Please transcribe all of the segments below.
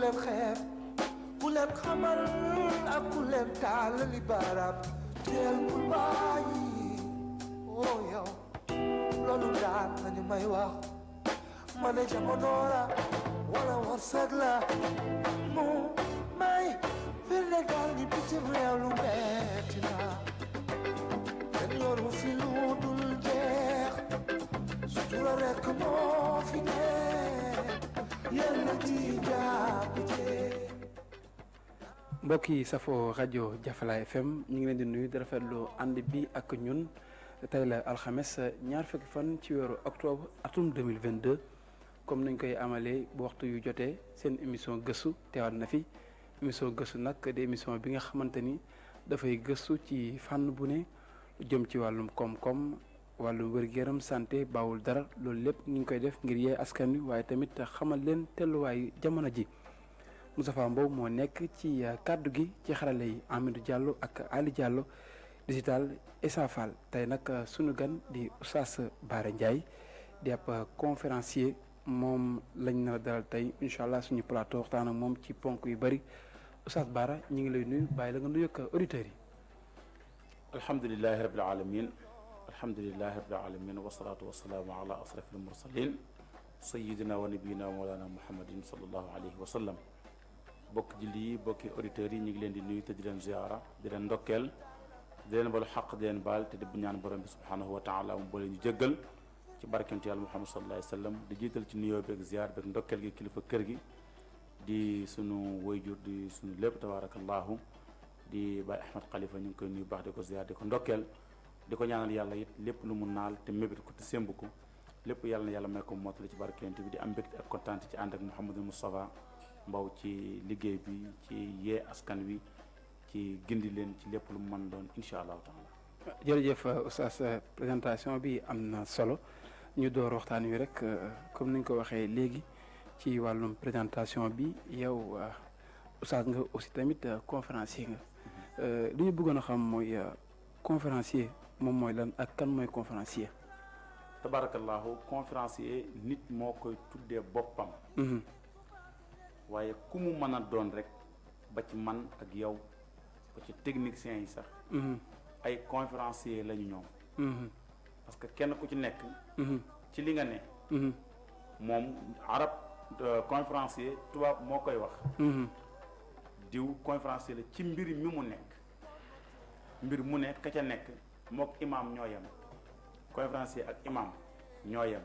leen xeeb ku leen xamal ak ku leen taalali baaraam teel bul bàyyi oh yow loolu daan nañu may wax ma ne jamono la wala wërsëg la mu may firnde daal ni bitim réew lu metti la kenn yoru fi lu dul jeex sutura rekk moo fi ne yàlla ci jàpp jee mbokk yi safoo rajo Jafala FM ñu ngi leen di nuyu di rafetlu ànd bi ak ñun tey la alxames ñaar fukki fan ci weeru octobre atum 2022 comme nañ koy amalee bu waxtu yu jotee seen émission gëstu teewaat na fi émission gëstu nag di émission bi nga xamante ni dafay gëstu ci fànn bu ne lu jëm ci wàllum koom-koom wàllum wér-gu-yaram santé bawul dara loolu lépp ñu ngi koy def ngir yee askan wi waaye tamit xamal leen telluwaayu jamono ji Moustapha Mbow moo nekk ci kàddu gi ci xarale yi Amidou Diallo ak Ali Diallo digital Essa Fall tey nag sunu gan di Oustaz Bara Ndiaye di ab conférencier moom lañ na dalal tey incha allah suñu plateau waxtaan ak moom ci ponk yu bëri Oustaz Bara ñu ngi lay nuyu bàyyi la nga nuyu ak auditeurs yi. alhamdulilahi rabil alamin alhamdulilahi rabil alamin wasalaatu wasalaamu ala asrafil mursalin sayidina wa nabiyina wa mawlana muhammadin sallallahu alayhi wa sallam bokk julli yi bokki auditeurs yi ñu ngi leen di nuyu te di leen ziara di leen ndokkeel di leen balu xaq di leen baal te di bu ñaan borom bi subhanahu wa taala mu boole ñu jéggal ci barkentu yàlla muhammad sallallahu alayhi wa sallam di jiital ci nuyoo beeg ziar beeg ndokkeel gi kilifa kër gi di sunu wayjur di sunu lépp tabarakallahu di Baye Ahmed Khalifa ñu ngi koy nuyu baax di ko ziar di ko ndokkeel di ko ñaanal yàlla it lépp lu mu naal te mébét ko te sémb ko lépp yàlla na yàlla may ko mottali ci barkentu bi di am mbégte ak kontaan ci ànd ak Mouhamadou Moustapha Mbow ci liggéey bi ci yee askan wi ci gindi leen ci lépp lu mu mën doon incha allahu taala. jërëjëf Oustaz présentation bi am na solo ñu door waxtaan wi rek comme ni ñu ko waxee léegi ci wàllum présentation bi yow Oustaz nga aussi tamit conférencier nga li ñu bëggoon a xam mooy conférencier moom mooy lan ak kan mooy conférencier. tabarakallahu conférencier nit moo koy tuddee boppam. waaye ku mu mën a doon rek ba ci man ak yow ba ci techniciens yi sax ay conférencier lañu ñoom parce que kenn ku ci nekk ci li nga ne moom arab conférencier tubaab moo koy wax diw conférencier la ci mbir mi mu nekk mbir mu ne ka ca nekk mook imam ñoo yem conférencier ak imam ñoo yem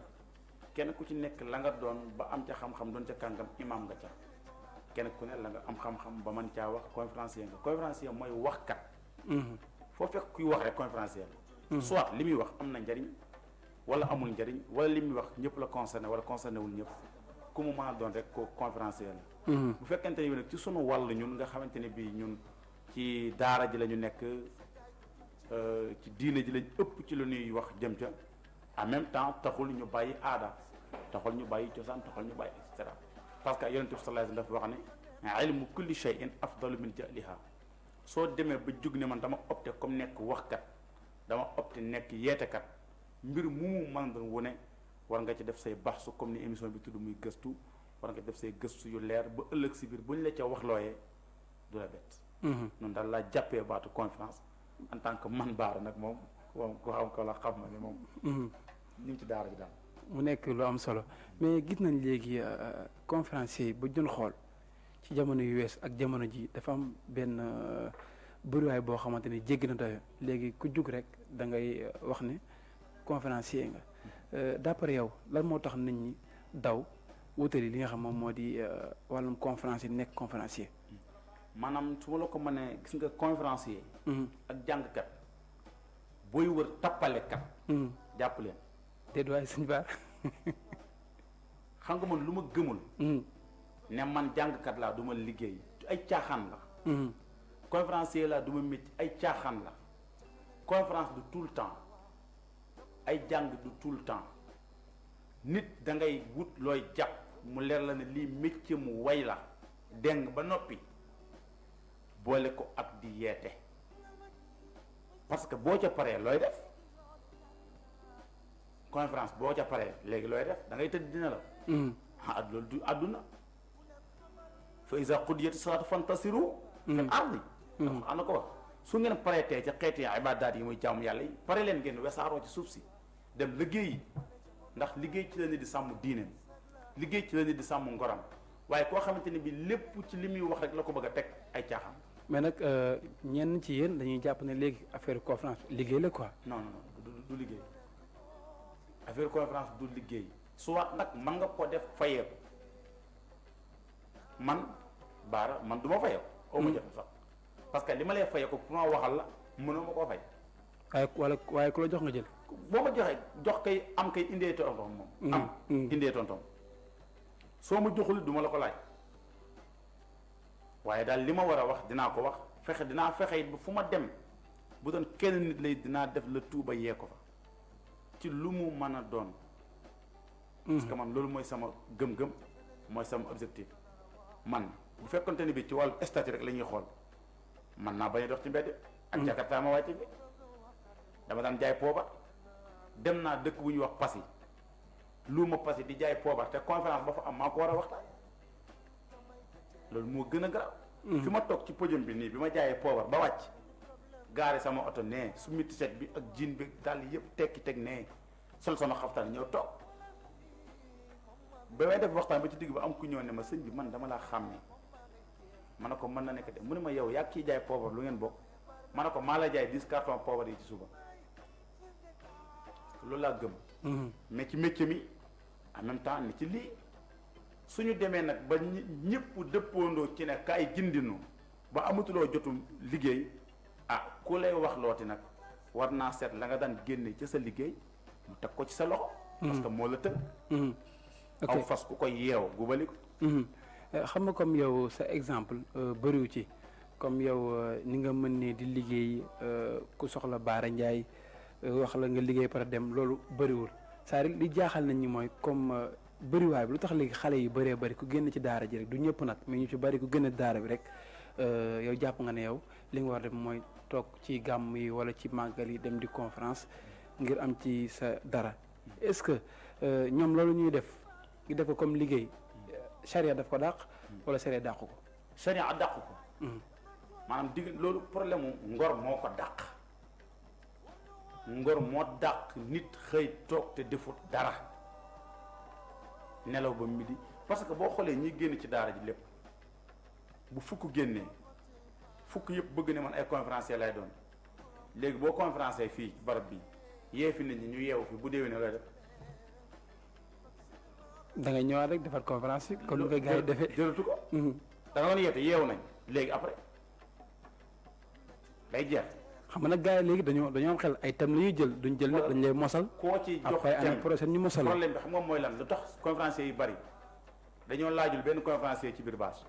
kenn ku ci nekk la nga doon ba am ca xam-xam doon ca kàngam imam nga ca kenn ku ne la nga am xam-xam ba mën caa wax conférencier nga conférencier mooy waxkat foo fekk kuy wax rek conférencier la soit li muy wax am na njariñ wala amul njariñ wala li muy wax ñëpp la concerné wala concerné wul ñëpp ku mu mën a doon rek ko conférencier la bu fekkente ni bi nag ci sunu wàll ñun nga xamante ne bii ñun ci daara ji la ñu nekk ci diine ji lañ ëpp ci lu ñuy wax jëm ca en même temps taxul ñu bàyyi aada taxul ñu bàyyi cosaan taxul ñu bàyyi et cetera parce que yonent bi sallallahu alayhi wasallam dafa wax ne ilmu kulli shay'in afdalu min jahliha soo demee ba jug ne man dama opté comme nekk waxkat dama opté nekk yeetekat mbir mu mën doon wu ne war nga ci def say baxsu comme ni émission bi tudd muy gëstu war nga def say gëstu yu leer ba ëllëg si biir bu ñu la ca wax looyee du la bett noonu daal laa jàppee baatu conférence en tant que man Bara nag moom ko xam ko la xam na ni moom ñu ngi ci daara ji daal mu nekk lu am solo mais gis nañ léegi conférencier yi ba jën xool ci jamono yu wees ak jamono ji dafa am benn bëriwaay boo xamante ni jéggi na doyo léegi ku jug rek da ngay wax ne conférencier nga d'après yow lan moo tax nit ñi daw wutali li nga xam moom moo di wàllum conférence yi nekk conférencier. maanaam su ma la ko mënee gis nga conférencier ak jàngkat booy wër tappalekat jàpp leen te du waay suñu baar xam nga man lu ma gëmul ne man jàngkat laa du ma liggéey ay caaxaan la conférencier laa du ma métti ay caaxaan la conférence du tout le temps ay jàng du tout le temps nit da ngay wut looy jàpp mu leer la ne lii métier mu way la deng ba noppi boole ko ak di yeete parce que boo ca paree looy def conférence boo ca paree léegi looy def da ngay tëdd dina la loolu du àdduna fa iza qudiyati salaatu fantasiru fil ardi ana ko wax su ngeen pareetee ci xeeti ibaadaat yi muy jaamu yàlla yi pare leen ngeen wesaaroo ci suuf si dem liggéeyi ndax liggéey ci la nit di sàmm diineem liggéey ci la nit di sàmm ngoram waaye koo xamante ni bi lépp ci li muy wax rek la ko bëgg a teg ay caaxaan. mais nag ñenn ci yéen dañuy jàpp ne léegi affaire conférence liggéey la quoi. non du liggéey affaire conférence du liggéey soit nag man nga ko def fayeeku man baara man du ma fayeeku oo ma jot sax parce que li ma lay fayeeku pour ma waxal la mënoo ma koo fay waaye ku la jox nga jël boo ma joxee jox kay am kay indee tontom moom am indee tontom soo ma joxul du ma la ko laaj waaye daal li ma war a wax dinaa ko wax dinaa fexe ba fu ma dem bu doon kenn nit lay dinaa def la tuuba yee ko fa ci lu mu mën a doon parce que man loolu mooy sama gëm-gëm mooy sama objectif man bu fekkonte ni bi ci wàllu statut rek la ñuy xool man naa bañ a dox ci mbedd ak jakarta ma wàcc fi dama daan jaay poobar dem naa dëkk bu ñuy wax Passy lu ma Passy di jaay poobar te conférence ba fa am maa ko war a waxtaan loolu moo gën a garaaw fi ma toog ci podium bi nii bi ma jaayee poobar ba wàcc gaare sama oto nee su miti set bi ak jean bi dal yëpp tekki teg nee sol sama xaftaan ñëw toog ba may def waxtaan ba ci digg ba am ku ñëw ne ma sëñ bi man dama laa xàmmee ma ne ko mën na nekk de mu ne ma yow yaa kii jaay poobar lu ngeen bokk ma ne ko maa la jaay 10 carton poobar yi ci suba loolu laa gëm mais ci métier mi en même temps ni ci lii suñu demee nag ba ñëpp dëppoondoo ci ne kaay gindinu ba amatuloo jotum liggéey ku lay wax looti nag war naa seet la nga daan génne ci sa liggéey mu teg ko ci sa loxo parce que moo la tënk aw fas ku koy yeew gubali ko xam nga comme yow sa exemple bëriwu ci comme yow ni nga mën ne di liggéey ku soxla Baara Ndiaye wax la nga liggéey par dem loolu bëriwul saa li jaaxal nañ ñi mooy comme bëriwaay bi lu tax léegi xale yi bëree bëri ku génn ci daara ji rek du ñëpp nag mais ñu ci bëri ku génn daara bi rek yow jàpp nga ne yow li nga war def mooy toog ci gàmm yi wala ci màggal yi dem di conférence ngir am ci sa dara est-ce que ñoom loolu ñuy def ñu def ko comme liggéey charia daf ko dàq wala charia dàq ko charia dàq ko maanaam loolu problème mu ngor moo ko dàq ngor moo dàq nit xëy toog te defut dara nelaw ba midi parce que boo xoolee ñi génn ci daara ji lépp bu fukk génnee fukk yëpp bëgg ne man ay conférencier lay doon léegi boo conférencier fii barab bi yee fi nit ñi ñu yeewu fi bu déwénee looy def da ngay ñëwaat rek defar conférence yi comme ni koy gars yi defee jërëtu ko da nga doon yeete yeewu nañ léegi après day jeex xam nga nag gars yi léegi dañoo am xel ay thèmes la ñuy jël duñ jël nag dañ lay mosal koo ci jox après année prochaine ñu mosal problème bi xam nga mooy lan lu tax conférencier yi bari dañoo laajul benn conférencier ci biir bâche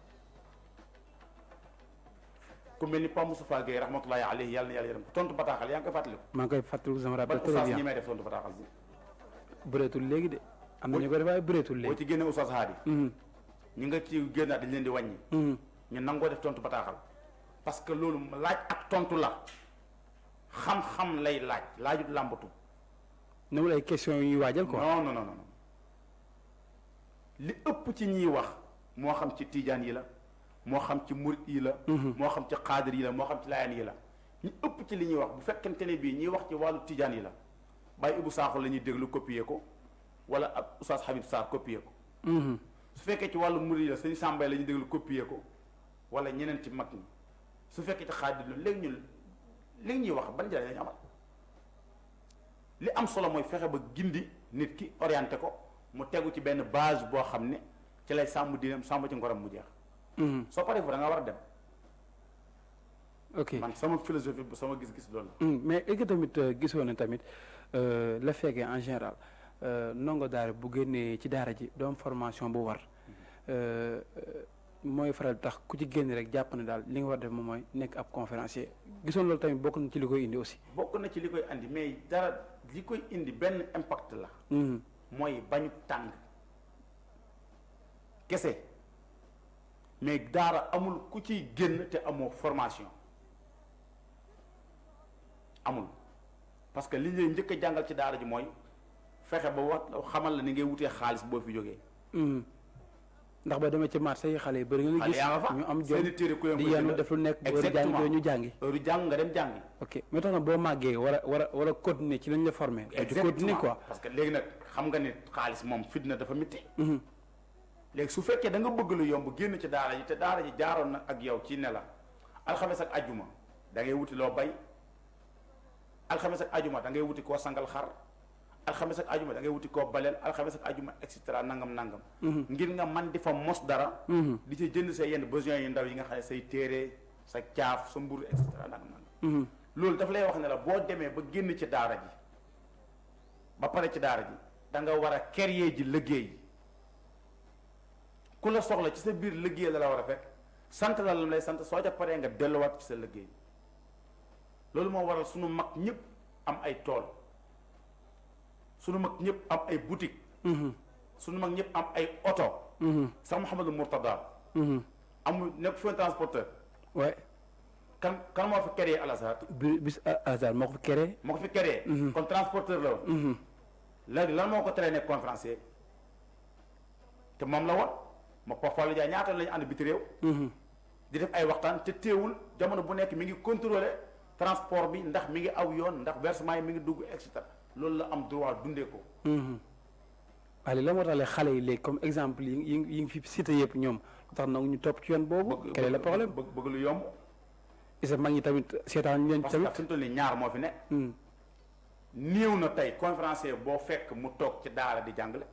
ku mel ni Pape Moustapha Gueye rahmatullahi alayhi yàlla na yàlla yërëm ko tontu bataaxal yaa ngi koy fàttaliku maa ngi koy fàttaliku sama rappel ban oustaz ñi may def tontu bataaxal bi bëreetul léegi de am na ñu ko def waaye bëreetul léegi boo ci génne oustaz haadi ñi nga ci génnaat dañ leen di wàññi ñu nangoo def tontu bataaxal parce que loolu laaj ak tontu la xam-xam lay laajut làmbatu ne lay question yu ñuy waajal quoi non li ëpp ci ñiy wax moo xam ci tijaan yi la moo xam ci murit yi la moo xam ci xaadir yi la moo xam ci laayaan yi la ñu ëpp ci li ñuy wax bu fekkente ne bii ñuy wax ci wàllu tijaan yi la Baye Ibou Sakho la ñuy déglu copier ko wala ab Oustaz Habib Sarr copier ko su fekkee ci wàllu murit yi la sëñ Sambay la ñuy déglu copier ko wala ñeneen ci mag ñi su fekkee ci xaadir la léegi ñun li ñuy wax ban njëriñ lañu amal li am solo mooy fexe ba gindi nit ki orienté ko mu tegu ci benn base boo xam ne ci lay sàmm diinam sàmm ci ngoram mu jeex soo paree fa da nga war a dem ok man sama philosophie bu sama gis-gis loolu la mais est-ce que tamit gisoo ne tamit la fekkee en général ndongo daara bu génnee ci daara ji doom formation bu war mooy faral tax ku ci génn rek jàpp ne daal li nga war def moom mooy nekk ab conférencier gisoon loolu tamit bokk na ci li koy indi aussi bokk na ci li koy indi mais dara li koy indi benn impact la mooy bañu tàng kese mais daara amul ku ciy génn te amoo formation amul parce que li lay njëkk a jàngal ci daara ji mooy fexe ba wax xamal la ni ngay wutee xaalis boo fi jógee ndax ba demee ci marché yi xale yi bëri nga gis ñu am jom di yenu def lu nekk heure jàngi ñu jàngi heure jàng nga dem jàngi. ok mais tax na boo màggee war a continuer ci lañ la formé. exactement continuer quoi. parce que léegi nag xam nga ne xaalis moom fitna dafa métti. léegi su fekkee da nga bëgg lu yomb génn ci daara ji te daara ji jaaroon na ak yow ci ne la alxames ak ajuma da ngay wuti loo bay alxames ak ajuma da ngay wuti koo sangal xar alxames ak ajuma da ngay wuti koo baleel alxames ak ajuma et cetera nangam. ngir nga man di fa mos dara. di ci jënd say yenn besoins yu ndaw yi nga xam ne say téere sa caaf sa mburu et cetera nangam. loolu daf lay wax ne la boo demee ba génn ci daara ji ba pare ci daara ji da nga war a créer ji liggéey ku la soxla ci sa biir liggéey la war a fekk sant la lam lay sant soo ca paree nga delluwaat ci sa liggéey loolu moo waral sunu mag ñëpp am ay tool. sunu mag ñëpp am ay boutique sunu mag ñëpp am ay oto sax Mouhamadou Mourtada amul nekk fi un transporteur ouais kan moo fi créé Al Azhar bis Azhar moo ko fi créé kon transporteur la woon léegi lan moo ko teree nekk conférencier te moom la woon ma Pape Fallou Dia ñaata lañu ànd biti réew di def ay waxtaan te teewul jamono bu nekk mi ngi contrôler transport bi ndax mi ngi aw yoon ndax versement yi mi ngi dugg et cetera loolu la am droit dundee ko. waaye la moo tax xale yi léegi comme exemple yi ngi fi cité yëpp ñoom lu tax nag ñu topp ci yoon boobu. quel est le problème bëgg lu yomb. isa mag ñi tamit seetaan ñu leen tamit parce que fi mu toll nii ñaar moo fi ne. néew na tey conférencier boo fekk mu toog ci daara di jàngale.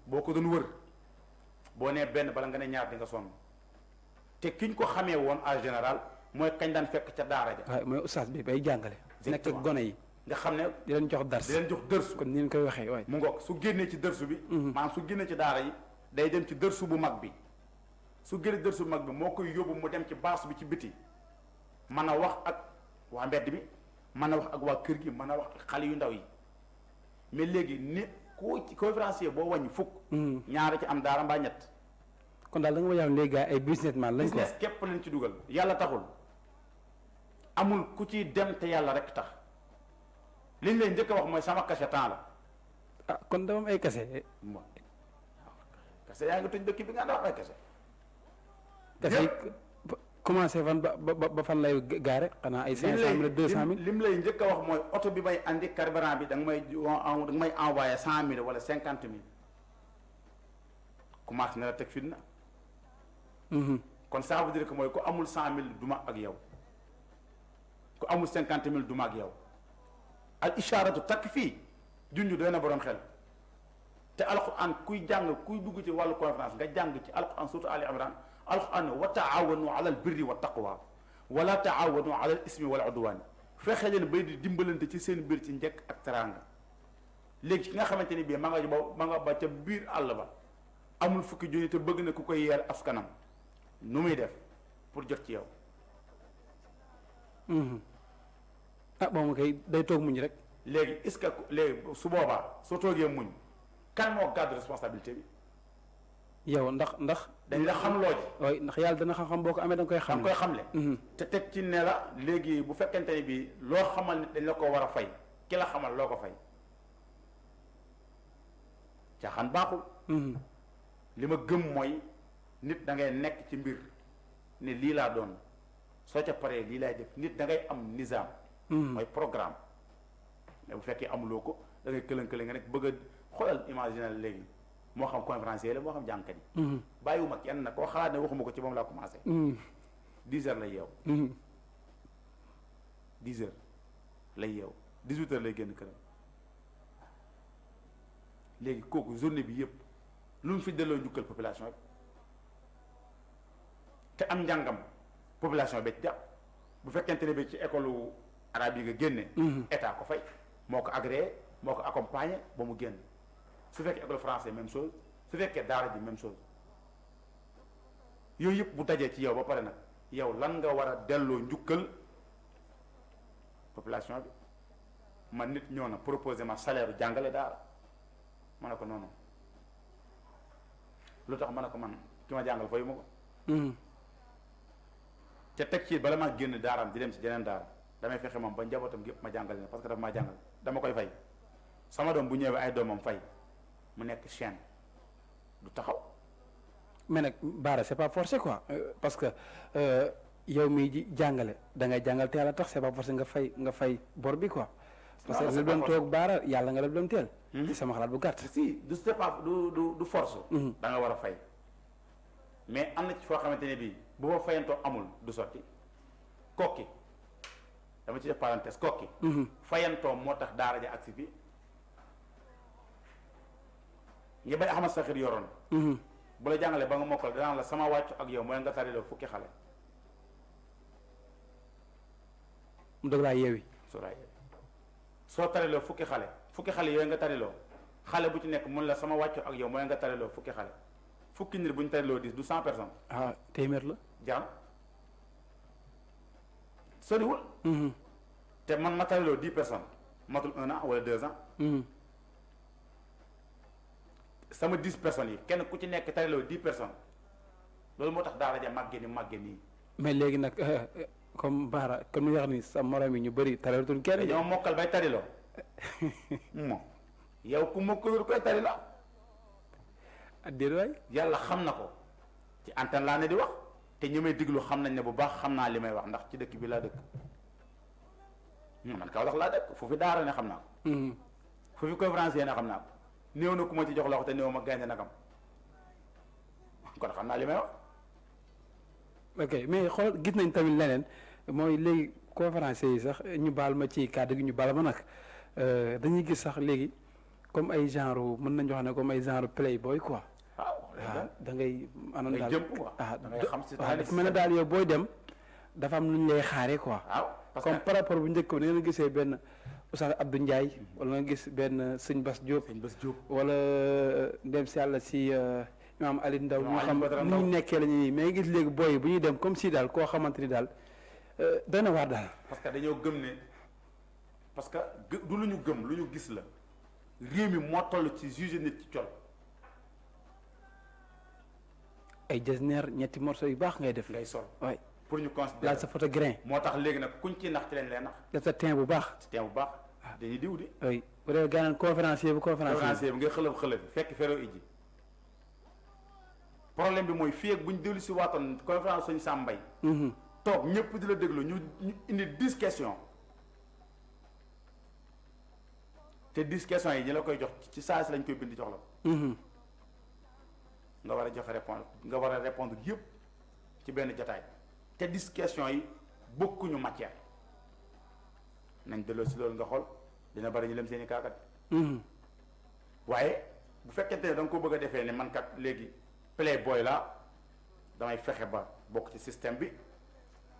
boo ko doon wër boo nee benn bala nga ne ñaar di nga sonn te kiñ ko xamee woon en général. mooy kañ daan fekk ca daara ja. waaw mooy ustaas bi bay jàngale. nekk ak gone yi. nga xam ne di leen jox dars. di leen jox dërsu. kon ni ñu koy waxee waay. mu ngoog su génnee ci dërsu bi. maanaam su génnee ci daara yi day dem ci dërsu bu mag bi su génnee dërsu bu mag bi moo koy yóbbu mu dem ci baas bi ci biti mën a wax ak waa mbedd bi mën a wax ak waa kër gi mën a wax ak xale yu ndaw yi mais léegi ni ku ci conférencier boo wàññi fukk. ñaara ci am daara mbaa ñett. kon daal da nga ma jàpp léegi ay businessman lañ ko. business képp lañ ci dugal yàlla taxul. amul ku ci dem te yàlla rek tax liñ lay njëkk a wax mooy sama cachet temps la. ah kon dama am ay cachet. bon cachet yaa ngi tëj dëkk bi nga dama am ay cachet. cachet yi commencé fan ba fan lay gaare xanaa ay 500 000 200 000. lim lay njëkk a wax mooy oto bi may andi carburant bi da nga may envoyé 100 000 wala 50 000 commencé na la teg fitna. kon ça veut dire que mooy ku amul 100 000 duma ak yow. ku amul 50 000 du mag yow al ishaaratu takk fii junj doy na borom xel te alquran kuy jàng kuy dugg ci wàllu conférence nga jàng ci alquran surtout Ali Imran alquran wa taawanu ala al birri wa taqwa wala taawanu ala al ismi wal udwan fexe leen bay di dimbalante ci seen biir ci njëkk ak teraanga léegi ki nga xamante ni bii ma nga ba ca biir àll ba amul fukki junni te bëgg na ku koy yeel askanam nu muy def pour jot ci yow. ah moom kay day toog muñ rek. léegi est-ce que léegi su boobaa soo toogee muñ kan moo gàddu responsabilité bi. yow ndax. dañ la xam loo ji. waaye ndax yàlla dana xam boo ko amee da nga koy xam. da nga koy xamle. te teg ci ne la léegi bu fekkente ne bii loo xamal nit dañ la ko war a fay ki la xamal loo ko fay caaxaan baaxul. li ma gëm mooy nit da ngay nekk ci mbir ne lii laa doon. soo ca paree lii laay def nit da ngay am nizaam. mooy programme. mais bu fekkee amuloo ko da ngay këlën-këlën nga nekk bëgg a xoolal imaginer léegi moo xam conférencier la moo xam jànkat yi. bàyyiwuma kenn nag koo xalaat ne waxuma ko ci moom laa commencé. 10 heures lay yeew. 10 heures lay yeew 18 heures lay génn këram léegi kooku journée bi yëpp lu mu fi delloo njukkal population bi te am njàngam. population bi jàpp bu fekkente ne bi ci école arabe yi nga génne. état ko fay moo ko agréé moo ko accompagné ba mu génn su fekkee école français même chose su fekkee daara ji même chose yooyu yëpp bu dajee ci yow ba pare nag yow lan nga war a delloo njukkal population bi man nit ñëw na proposé ma salaire jàngale daara ma ne ko non non lu tax ma ne ko man ki ma jàngal fayu ma ko. te teg ci bala maa génn daaraam di dem ci jeneen daara damay fexe moom ba njabootam gépp ma jàngale na parce que dafa maa jàngal dama koy fay sama doom bu ñëwee ay doomam fay mu nekk chaîne du taxaw. mais nag Bara c'est pas forcé quoi parce que yow mii ji jàngale da ngay jàngal teel a tax c'est pas forcé nga fay bor bi quoi. parce que li doon toog Bara yàlla nga la doon teel. ci sama xalaat bu gàtt. si du c'est pas du force. da nga war a fay mais am na ci foo xamante ne bii bu fa fayantoo amul du sotti kokki dama ci def parenthèse kokki. fayantoo moo tax daara ja agsi fii nga bay Ahmad Saxir yoroon. bu la jàngalee ba nga mokkal danaa la sama wàccu ak yow mooy nga tariloo fukki xale. mu dëgg laa yeewi. soo tariloo fukki xale yooyu nga tariloo xale bu ci nekk mun la sama wàccu ak yow mooy nga tariloo fukki xale fukki nit bu ñu tariloo 10 du 100 personnes. ah téeméer la. jaan soriwul. te man ma tariloo 10 personnes matul 1 an wala 2 ans. sama 10 personnes yi kenn ku ci nekk tariloo 10 personnes loolu moo tax daara ja màggee nii. mais léegi nag comme Bara comme ni nga xam ni sa morom yi ñu bëri tarilutuñ kenn. dañoo mokkal bay tariloo moom yow ku mokkalul koy tariloo. déedéet waay. yàlla xam na ko ci antenne laa ne di wax te ñi may diglu xam nañ ne bu baax xam naa li may wax ndax ci dëkk bi laa dëkk man Kaolack laa dëkk foofu daara ne xam naa ko. foofu conférencier ne xam naa ko. néew na ku ma ci jox loxo te néew ma gaynde nakam kon xam naa li may wax. ok mais xool gis nañ tamit leneen mooy léegi conférenciers yi sax ñu baal ma ci kàddu gi ñu baal ma nag dañuy gis sax léegi comme ay genre mën nañu wax ne comme ay genre playboy quoi. waaw da ngay. anam daal da ngay xam si dafa mel ne daal yow booy dem dafa am lu ñu lay xaaree quoi. waaw parce que comme par rapport bu njëkk bi da ngeen gisee benn Oustaz Abdou Ndiaye wala nga gis benn Sëñ Bass Diop. wala dem si yàlla si. Imaam Ali Ndaw ñu xam ni ñu nekkee la ñuy mais gis léegi booy bu ñuy dem comme si daal koo xamante ni daal dana waar daal. parce que dañoo gëm ne parce que du lu ñu gëm lu ñu gis la réew mi moo toll ci juge nit ci col. ay jasneer ñetti morceau yu baax ngay def. ngay sol waay pour ñu considérer laal sa photo grain. moo tax léegi nag kuñ ci nax ci lañ lay nax. def sa teint bu baax. teint bu baax dañuy diw di. oui bu dee gànnaaw conférencier bu conférencier bi nga xëlëf fekk feroo iji. problème bi mooy fii ak bu ñu dellu si waatoon conférence suñu sàmbay toog ñëpp di la déglu ñu indi 10 questions te 10 questions yi ñi la koy jox ci saa si lañ koy bind jox la nga war a joxe répondre nga war a répondre yëpp ci benn jotaay te 10 questions yi bokkuñu matière nañ delloo si loolu nga xool dina bari ñu lem seen i kaakat waaye bu fekkente ne da nga ko bëgg a defee ne man kat léegi playboy la damay fexe ba bokk ci système bi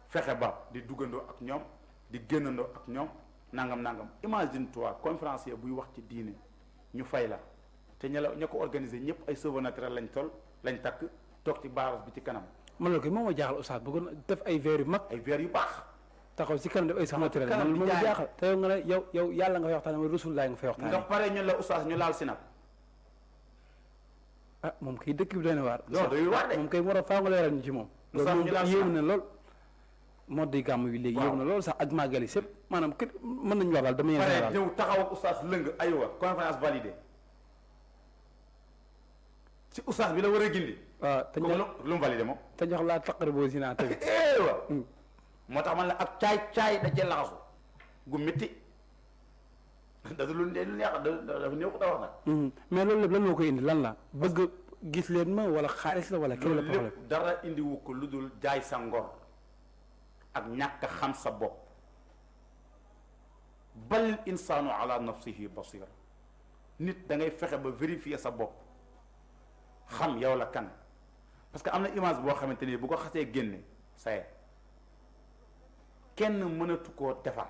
fexe ba di duggandoo ak ñoom di génnandoo ak ñoom nangam imagine toi conférencier buy wax ci diine ñu fay la te ña ko organiser ñëpp ay cheveux naturels lañ takk toog ci baaras bi ci kanam. man loolu kay moom moo jaaxal Oustaz bëggoon def ay verre yu mag. ay verre yu baax. taxaw ci kanam def ay cheveux naturels man moom jaaxal te yow nga ne yow yàlla nga fay waxtaane mooy Rasulullah nga fay waxtaane. nga pare ñu la Oustaz ñu laal si nag. ah moom kay dëkk bi doy na waar. non doy waar de moom kay war a faa nga leeral ñu ci moom. loolu yéemu na lool. moo di gàmm bi léegi yéemu na lool sax ak màggali sépp maanaam kër mën nañu wax daal dama yéen pare ñëw taxaw ak Oustaz lëng aywa conférence validée ci Oustaz bi la war a gindi. waaw te lu mu validé moom. te jox laa taqari boo si naa tamit. moo tax man la ak caay da cee laxasu gu métti dafa lu neex dafa néew ko da wax nag. mais loolu lépp lan moo koy indi lan la bëgg gis leen ma wala xaalis la wala. kii la problème lépp dara indiwu ko lu dul jaay sa ngor ak ñàkk xam sa bopp bal insaanu ala nafsihi basira nit da ngay fexe ba vérifier sa bopp xam yow la kan parce que am na image boo xamante ni bu ko xasee génne saye kenn mënatu koo defar.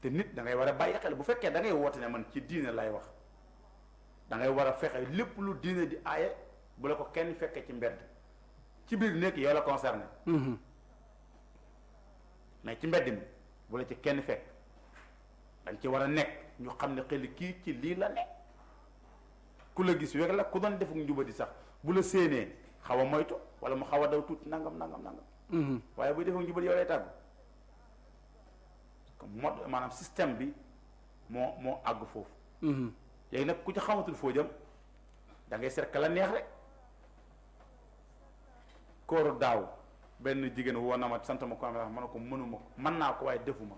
te nit da ngay war a bàyyi xel bu fekkee da ngay woote ne man ci diine lay wax da ngay war a fexe lépp lu diine di aaye bu la ko kenn fekkee ci mbedd ci biir nekk yow la concerné. mais ci mbedd mi bu la ci kenn fekk dañ ci war a nekk ñu xam ne xel kii ci lii la nekk ku la gis wér la ku doon defuk njubadi sax bu la séenee xaw a moytu wala mu xaw a daw tuuti nangam. waaye buy defuk njubadi yow lay tàggu. mode maanaam système bi moo àgg foofu. léegi nag ku ci xamatul foo jëm da ngay seet ka la neex rek. kooru daaw benn jigéen woo na ma sant ma conférence ma ne ko mënuma ko mën naa ko waaye defuma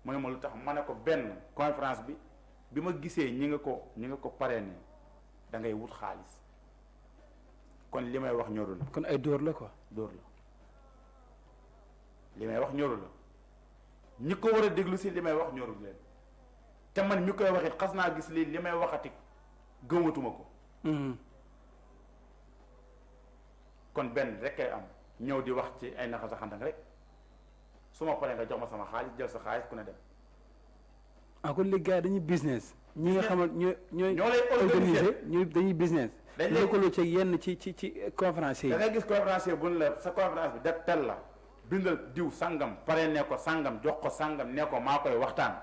mu ne ma lu tax ma ne ko benn conférence bi ma gisee ñi nga ko parrainé da ngay wut xaalis kon li may wax ñoru la. kon ay dóor la quoi. dóor la li may wax ñoru la ñi ko war a déglu si li may wax ñoru leen te man mi koy waxit xas naa gis lii li may waxati gëmatuma ko. kon benn rek kay am ñëw di wax ci ay naxa saxandang rek su ma paree nga jox ma sama xaalis jël sa xaalis ku ne dem. ah kon léegi gars yi dañuy business. ñi nga xamal ñoo lay organiser ñu dañuy business. dañ lëkkaloo ci yenn ci conférence yi. da ngay gis conférencier bu ne la sa conférence bi def tel la bindal diw sangam pare ne ko sangam jox ko sangam ne ko maa koy waxtaan.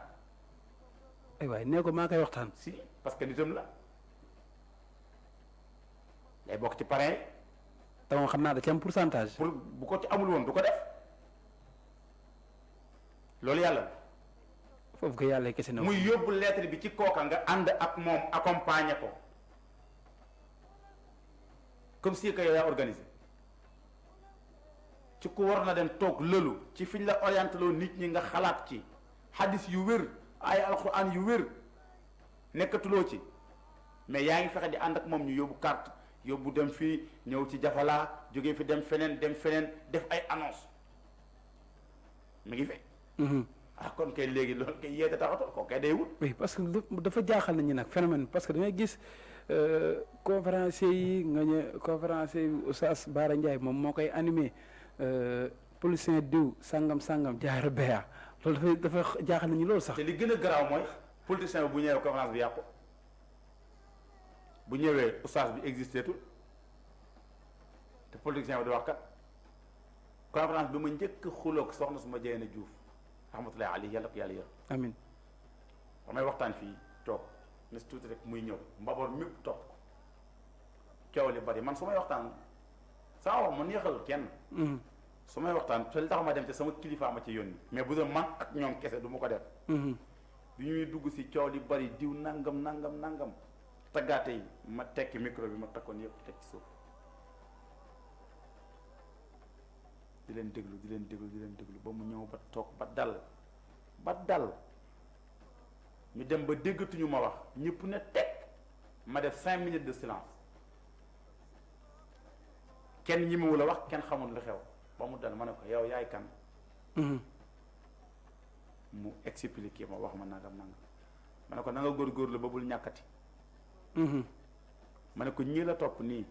ay waay nee ko maa koy waxtaan. si parce que nitam la lay bokk ci parrain. te moom xam naa da ci am pourcentage. pour bu ko ci amul woon du ko def loolu yàlla la. foofu ko yàlla kese na. muy yóbbu lettre bi ci kooka nga ànd ak moom accompagner ko comme si que yow yaa organisé ci ku war na dem toog lëlu ci fiñ la orienté loo nit ñi nga xalaat ci hadis yu wér ay alquran yu wér nekkatuloo ci mais yaa ngi fexe di ànd ak moom ñu yóbbu carte yóbbu dem fii ñëw ci jafalaa jógee fi dem feneen def ay annonce mi ngi fi. kon kay léegi loolu kay yeete taxatoo ko kay day wut. oui parce que dafa jaaxal nañu nag phénomène parce que da ngay gis conférencier yi nga ñëw conférencier yi Oustaz Bara Ndiaye moom moo koy animé politicien diw sangam jaara beya loolu dafa jaaxal nañu loolu sax. te li gën a garaaw mooy politicien bi bu ñëwee conférence bi yàqu bu ñëwee Oustaz bi existé tul te politicien bi di wax kat conférence bi ma njëkk xuloog soxna suma Jeyna Diouf rahmatullahi alayhi yàlla ko yàlla yor. amiin. damay waxtaan fii toog ne si tuuti rek muy ñëw mbaboor mépp topp ko coow li bari man su may waxtaan sama wax ma neexal kenn. su may waxtaan te li tax ma dem te sama kilifa ma ci yónni mais bu doon man ak ñoom kese du ma ko def. bi ñuy dugg si coow li bari diw nangam taggaate yi ma tekki micro bi ma takkoon yëpp teg ci suuf di leen déglu ba mu ñëw ba toog ba dal ñu dem ba déggatuñu ma wax ñëpp ne teg ma def 5 minutes de silence kenn ñi mu la wax kenn xamul lu xew ba mu dal ma ne ko yow yaay kan. mu expliqué ma wax ma nangam ma ne ko na nga góorgóorlu ba bul ñàkkati. ma ne ko ñii la topp nii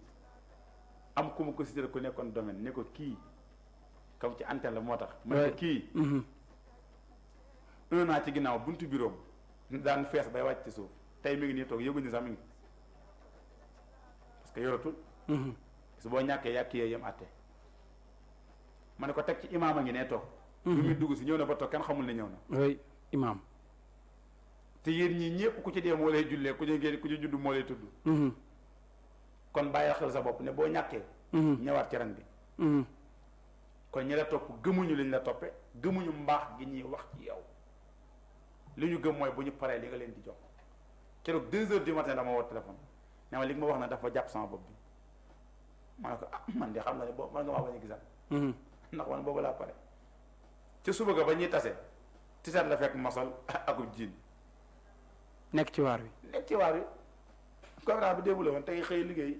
am ku ma ko cité ku nekkoon domaine ne ko kii comme ci antenne la moo tax. ma ne ko kii. 1 an ci ginnaaw buntu bureau daan fees bay wàcc ci suuf tey mi ngi nii toog yëguñu sax mi ngi parce que yoratul. su boo ñàkkee yàq yee yem àtte ma ne ko teg ci imaam a ngi ne toog. bi muy dugg si ñëw na ba toog kenn xamul ne ñëw na. oui imaam. te yéen ñii ñëpp ku ci dee moo lay jullee ku ci juddu moo lay tudd. kon bàyyi xel sa bopp ne boo ñàkkee. ñëwaat ci ren bi. kon ñi la topp gëmuñu liñ la toppe gëmuñu mbaax gi ñuy wax ci yow li ñu gëm mooy bu ñu paree li nga leen di jox keroog 2 heures du matin dama woo téléphone ne ma li nga ma wax na dafa jàpp sama bopp bi ma ne ko man de xam na ne boobu man nga maa bañ a gisaat. ndax man boobu laa pare ca suba ga ba ñuy tase tisaat la fekk masal akub jiin nekk ci waar wi conférence bi démb la woon tey xëy liggéey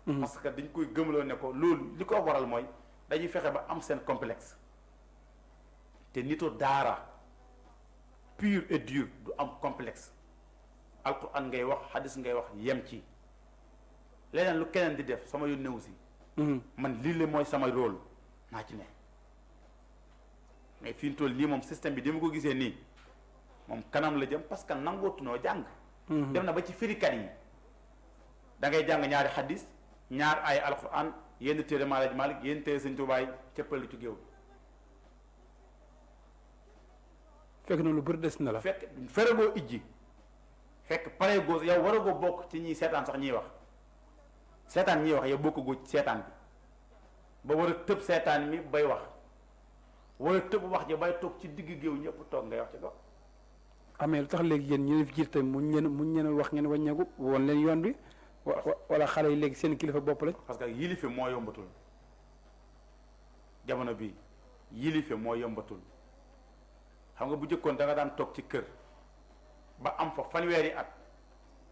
parce que dañ koy gëmloo ne ko loolu li ko waral mooy dañuy fexe ba am seen complexe te nitu daara pur et dur du am complexe alquran ngay wax hadis ngay wax yem ci leneen lu keneen di def sama yoon néew si man lii la mooy sama rôle naa ci ne mais fi mu toll nii moom système bi dama ko gisee nii moom kanam la jëm parce que nangootunoo jàng dem na ba ci firikat yi da ngay jàng ñaari hadis ñaar ay alquran yenn téere Maalaaj Malik yenn téere Sëñ Tuubaa cëppal ci géew bi fekk na lu bëri des na la fekk feragoo ijji fekk pare goo yow waragoo bokk ci ñiy seetaan sax ñiy wax seetaan ñiy wax yow bokkagoo ci seetaan bi ba war a tëb seetaan mi bay wax wala tëb wax ji bay toog ci digg géew ñëpp toog ngay wax ci kaw. amee lu tax léegi yéen ñi fi jiite muñ leen wax ngeen wàññeeku woon leen yoon bi wala xale yi léegi seen kilifa bopp lañ. parce que yilife moo yombatul jamono bii yilife moo yombatul xam nga bu jëkkoon da nga daan toog ci kër ba am fa fanweeri at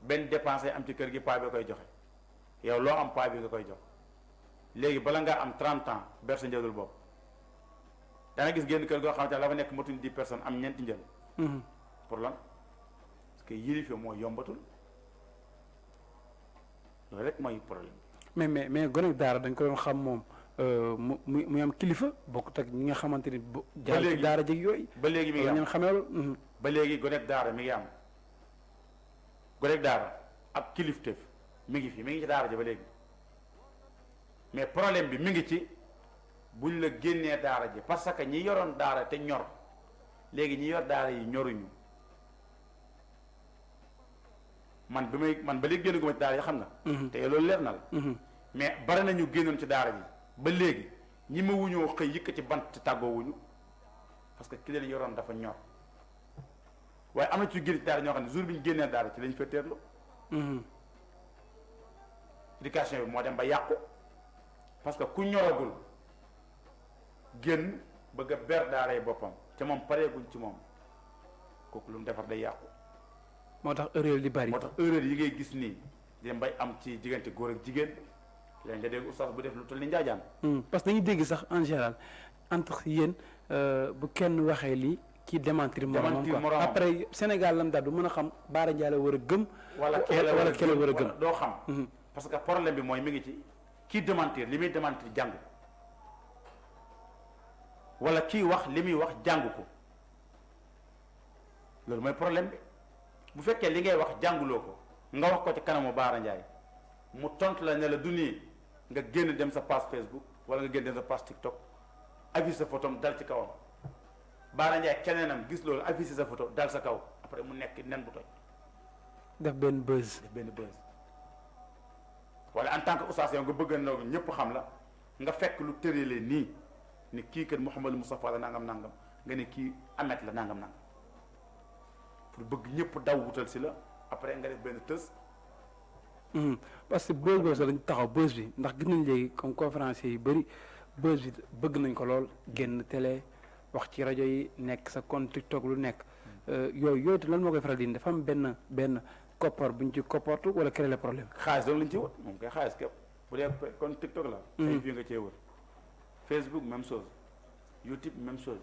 benn dépensé am ci kër gi paa bi koy joxe yow loo am paa bi nga koy jox léegi bala ngaa am 30 ans ber sa njëlul bopp da nga gis génn kër goo xamante ne la fa nekk matuñ 10 personnes am ñeenti njël. pour lan parce que yilife moo yombatul loolu rek mooy problème. mais gone daara dañ ko doon xam moom mu am kilifa bokkut ak ñi nga xamante ni. jaar ci daara jëg yooyu. ba léegi mi ngi am ñeen xamee loolu. ba léegi gonek daara mi ngi am gonek daara ak kilifteef mi ngi fi mi ngi ci daara ji ba léegi mais problème bi mi ngi ci buñ la génnee daara ji parce que ñi yoroon daara te ñor léegi ñi yor daara yi ñoruñu man ba léegi génn gu ma ci daara yi xam nga. te loolu leer na la. mais bari nañu génnoon ci daara ji ba léegi ñi ma wuñoo xëy yëkk ci bant tàggoo wuñu parce que ki leen yoroon dafa ñor waaye am na ci génn ci daara ñoo xam ne jour bi ñu génnee daara ci lañ fa teerlu. éducation bi moo dem ba yàqu parce que ku ñoragul génn bëgg a ber daara yi boppam te moom pareeguñ ci moom kooku lu mu defar day yàqu. moo tax erreur di bari. moo tax erreur yi ngay gis nii dem bay am ci diggante góor ak jigéen lañ nga dégg oustaz bu def lu toll ni njaajaan. parce que dañuy dégg sax en général entre yéen bu kenn waxee lii kii démentir moromam quoi après Sénégal lam daal du mën a xam Bara Ndiaye la war a gëm. wala kee la war a gëm doo xam. parce que problème bi mooy mi ngi ci kii démentir li muy démentir jàng wala kii wax li muy wax jàng ko loolu mooy problème bi. bu fekkee li ngay wax jànguloo ko nga wax ko ci kanamu Bara Ndiaye mu tontu la ne la du nii nga génn dem sa page Facebook wala nga génn dem sa page TikTok affiché sa photo dal ci kawam Bara Ndiaye keneenam gis loolu affiché sa photo dal sa kaw après mu nekk nen bu toj. def benn buzz. wala en tant que oustaz yow nga bëgg na ñëpp xam la nga fekk lu tëralee nii ni kii kat Mouhamadou Moustapha la nangam nangam nga ne kii Ahmed la nangam nangam. pour bëgg ñëpp daw wutal si la après nga def benn tës. parce que buzz boobu sax dañu taxaw buzz bi ndax gis nañ léegi comme conférenciers yu bëri buzz bi bëgg nañ ko lool génn télé wax ci rajo yi nekk sa compte TikTok lu nekk yooyu te lan moo koy faral di dafa am benn koppar bu ñu ci koppartu wala créer le problème. xaalis doon lañ ci wër moom kay xaalis képp bu dee compte TikTok la. ay vues nga cee wër Facebook même chose YouTube même chose.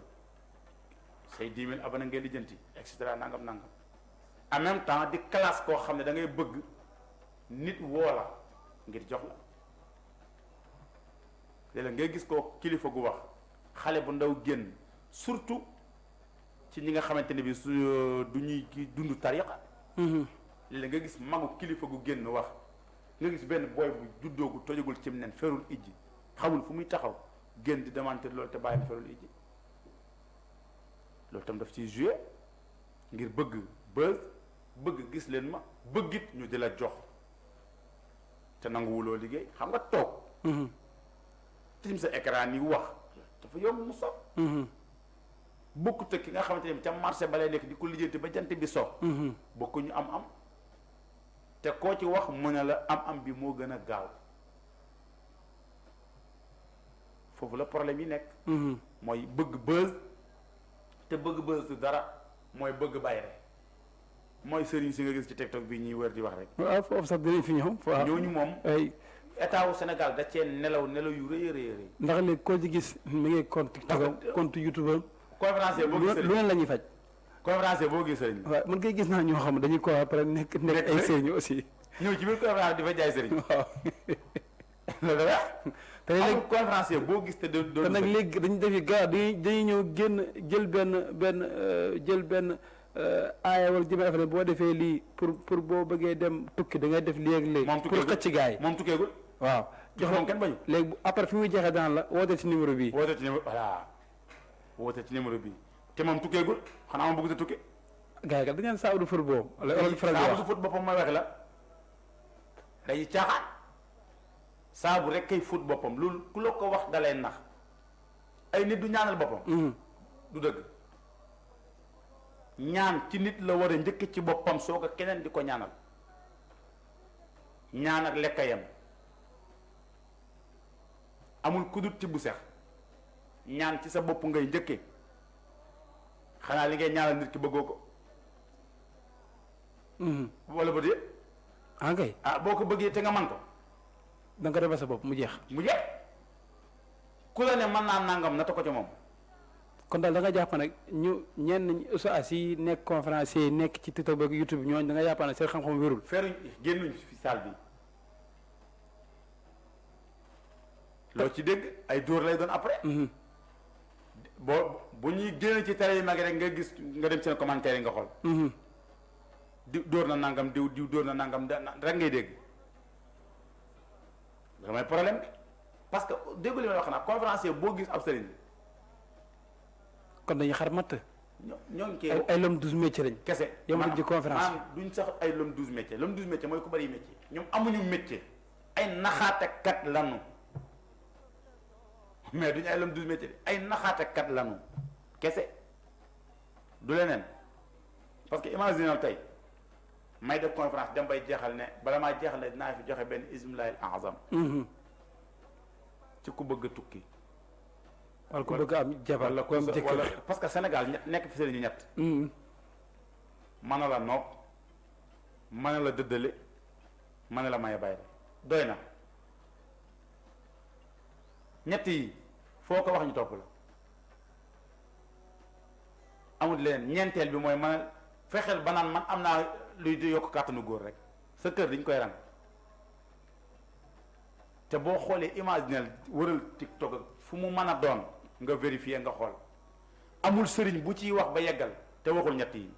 say 10 000 abonné ngay lijjanti et cetera nangam nangam en même temps di classe koo xam ne da ngay bëgg nit woo la ngir jox la léeg-léeg ngay gis koo kilifa gu wax xale bu ndaw génn surtout ci ñi nga xamante ne bi su du ñuy ki dund tariqa léeg-léeg nga gis magu kilifa gu génn wax nga gis benn booy bu juddoogu tojagul cim nen ferul ijji xamul fu muy taxaw génn di démentir loolu te bàyyam ferul ijji loolu tam daf ciy joué ngir bëgg buzz bëgg gis leen ma bëggit ñu di la jox te nanguwuloo liggéey xam nga toog tim sa écran yi wax dafa yomb mu sob bokkut ak ki nga xamante ne ca marché ba lay nekk di ko lijjanti ba jant bi so bokku ñu am te koo ci wax mu ne la am bi moo gën a gaaw foofu la problème yi nekk mooy bëgg buzz te bëgg buzz du dara mooy bëgg bayre mooy sëriñ si nga gis ci TikTok bi ñuy wër di wax rek. waaw foofu sax dinañ fi ñëw. waaw ñooñu moom. ay état wu Sénégal da cee nelaw yu rëy a rëy. ndax léegi koo ci gis mi ngi compte TikTok compte YouTube am. conférencier boo gis lu leen la ñuy faj. conférencier boo gis sëriñ. waaw man kay gis naa ñoo xam ne dañuy ko après nekk ay sëriñ aussi. ñëw ci biir conférence di fa jaay sëriñ. waaw. loolu la. te léegi conférencier boo gis te doon te nag léegi dañu defi gars dañuy ñëw génn jël benn aaya wala jëmee affaire boo defee lii pour boo bëggee dem tukki da ngay def lii ak léegi. moom tukkeegul pour xëcc gars yi moom tukkeegul. waaw jox moom kenn bañu. léegi après fi muy jeexee daan la woote ci numéro bii. woote ci numéro bii te moom tukkeegul xanaa ma bëgg a tukki. gars yi kat dañu naan saabu du fët boobu. wala faral di wax saabu du fët boppam mooy wax la dañuy caaxaan saabu rek kay fët boppam loolu ku la ko wax dalay nax ay nit du ñaanal boppam. du dëgg ñaan ci nit la war a njëkk ci boppam soo ko keneen di ko ñaanal ñaan ak lekk yam amul kudut ci bu sex ñaan ci sa bopp ngay njëkkee xanaa li ngay ñaanal nit ki bëggoo ko. wala ba dee. ah kay boo ko bëggee te nga man ko. da nga ko defal sa bopp mu jeex. ku la ne mën naa nangam na ta ko ca moom. kon daal da nga jàpp nag ñu ñenn ustaas yi nekk conférencier yi nekk ci TikTok ak YouTube ñooñu da nga jàpp ne seen xam-xam wérul. feeruñ génnuñ fi salle bi loo ci dégg ay dóor lay doon après. bu ñuy génn ci télé yi mag rek nga gis nga dem seen commentaire yi nga xool. di dóor na nangam diw dóor na nangam rek ngay dégg damay problème bi parce que déggu li may wax naa conférencier boo gis ab sëriñ. kon dañuy xar matt. ñoo ngi cee ay l'homme 12 métiers lañ. kese yemul ci conférence duñ sax ay l'homme 12 métiers l'homme 12 métiers mooy ku bari métier ñoom amuñu métier ay naxaatekat lanu mais duñu ay l'homme 12 métiers ay naxaatekat lanu kese du leneen parce que imaginal tey may def conférence dem bay jeexal ne bala maa jeexal ne dinaa fi joxe benn ismullahil azam ci ku bëgg a tukki. wala ku bëgg am jabar la ko am jëkkër parce que Sénégal nekk fi sëriñ ñu ñett. mën na la nopp mën na la dëddale mën na la maye bay doy na ñett yi foo ko wax ñu topp la amul leneen ñeenteel bi mooy mën fexeel ba naan man am naa luy di yokk kàttanu góor rek sa kër dañ koy rang te boo xoolee imaginel wëral TikTok ak fu mu mën a doon nga vérifier nga xool amul sëriñ bu ciy wax ba yeggal te waxul ñett yi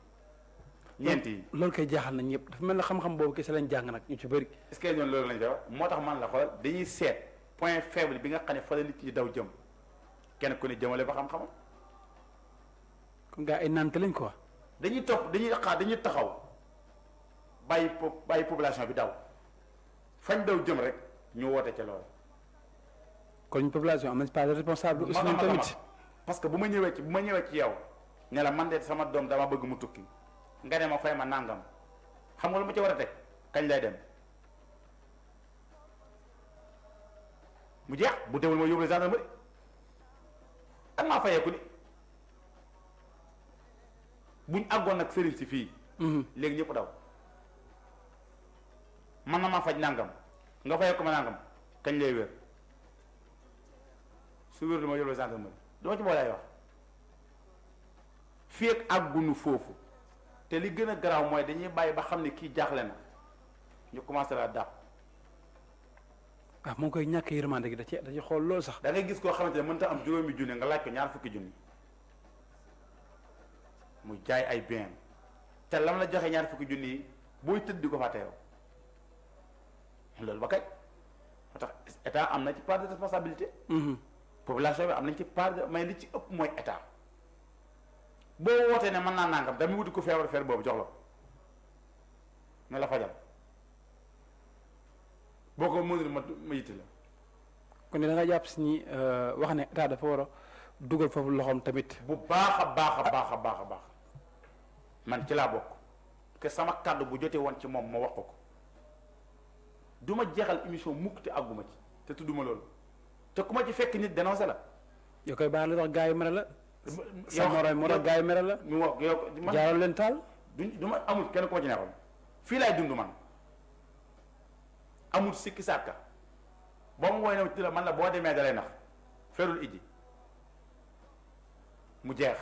ñeent yi. loolu koy jaaxal nañ ñëpp dafa mel ne xam-xam boobu kese lañ jàng nag ñu ci bëri. est-ce que ñoom loolu lañ koy wax moo tax man la xool dañuy seet point faible bi nga xam ne fa la nit ñi daw jëm kenn ku ne jëmale ba xam-xamam. kon gaa ay nante lañ quoi. dañuy topp dañuy xaar dañuy taxaw bàyyi population bi daw fañ daw jëm rek ñu woote ca loolu. kon ñu population am nañ pas de responsable aussi ñun tamit. parce que bu ma ñëwee ci yow ne la man de sama doom dama bëgg mu tukki nga ne ma fay ma nangam xam nga lu ma ci war a teg kañ lay dem mu jeex bu teewul ma yóbbu gendarmerie ak maa fayeeku ni buñ àggoon nag sëriñ si fii. léegi ñëpp daw man na maa faj nangam nga fayeeku ma nangam kañ lay wér su wér lu ma yóbbu gendarmerie dama ci boolaay wax fii ak àggunu foofu te li gën a garaaw mooy dañuy bàyyi ba xam ne kii jaaxle na ñu commencé la dàq. moo koy ñàkk yërmande gi da ci xool loolu sax. da ngay gis koo xamante ne mënta am juróomi junne nga laaj ko ñaar fukki junni mu jaay ay bien te lam la joxe ñaar fukki junni yi booy tëdd di ko fàtte yow loolu ba kay moo tax état am na ci part de responsabilité. population bi am nañ ci part de mais li ci ëpp mooy état boo wootee ne mën naa nangam dama wuti ko feebar boobu jox la ko ne la fajal boo ko mënul ma yitti la. kon da nga jàpp si ni wax ne état dafa war a dugal foofu loxoom tamit. bu baax a baax man ci laa bokk te sama kàddu bu jotee woon ci moom ma wax ko du ma jeexal émission mukk te àgguma ci te tudduma loolu te ku ma ci fekk nit dénoncé la. yoo koy baax la tax gaa yi mere la. sa moroom moo tax gaa yi mere la. mu wax yow man jaaral leen taal. du ma amul kenn ku ma ci neexoon fii laay dund man amul sikki sàkka boo mu woy ne ci la man la boo demee dalay nax ferul ijji mu jeex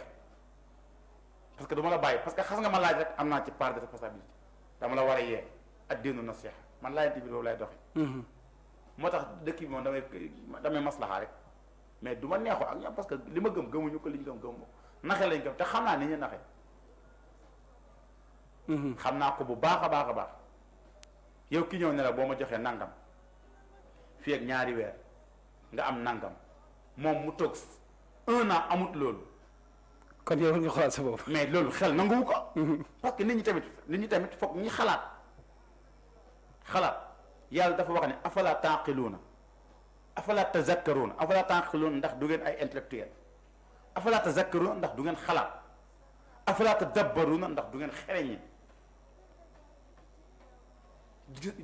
parce que du ma la bàyyi parce que xas nga ma laaj rek am naa ci part de responsabilité dama la war a yee ak dénnu nasiha man laajante bi boobu lay doxe moo tax dëkk bi moom damay maslaxa rek mais du ma neexoo ak ñoom parce que li ma gëm gëmuñu ko li ñu gëm gëmu ko naxe lañ gëm te xam naa ni ñu naxe xam naa ko bu baax a baax yow ki ñëw ne la boo ma joxee nangam fii ak ñaari weer nga am nangam moom mu toog 1 an amut loolu. kon yow war nga xoolaat sa bopp. mais loolu xel nanguwu ko. parce que nit ñi tamit foog ñi xalaat yàlla dafa wax ne afala taaqiluuna afala tazakkaruuna afala taaqiluuna ndax du ngeen ay intellectuel afalaa tazakkaruuna ndax du ngeen xalaat afalaa tadabbaruuna ndax du ngeen xereñi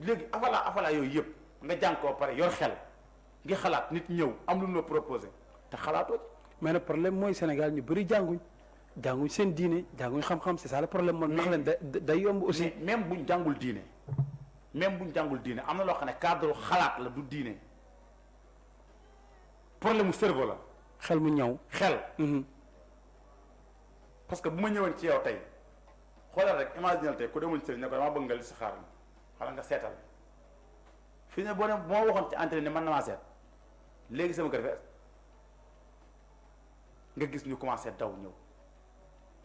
léegi afalaa yooyu yëpp nga jàng koo pare yor xel ngi xalaat nit ñëw am lu ñu la proposé te xalaatoo ci. mais le problème mooy Sénégal ñu bëri jànguñ seen diine jànguñ xam-xam c'est ça le problème moom ndax leen day yomb aussi. même buñ jàngul diine am na loo xam ne cadre xalaat la du diine problème mu cerveau la. xel mu ñaw xel. parce que bu ma ñëwoon ci yow tey xoolal rek imaginer tey ku demoon sëriñ ne ko dama bëgg nga li si xaar xala nga seetal fii ne boo waxoon ci entraîné mën na maa seet léegi sama kër fees nga gis ñu commencé daw ñëw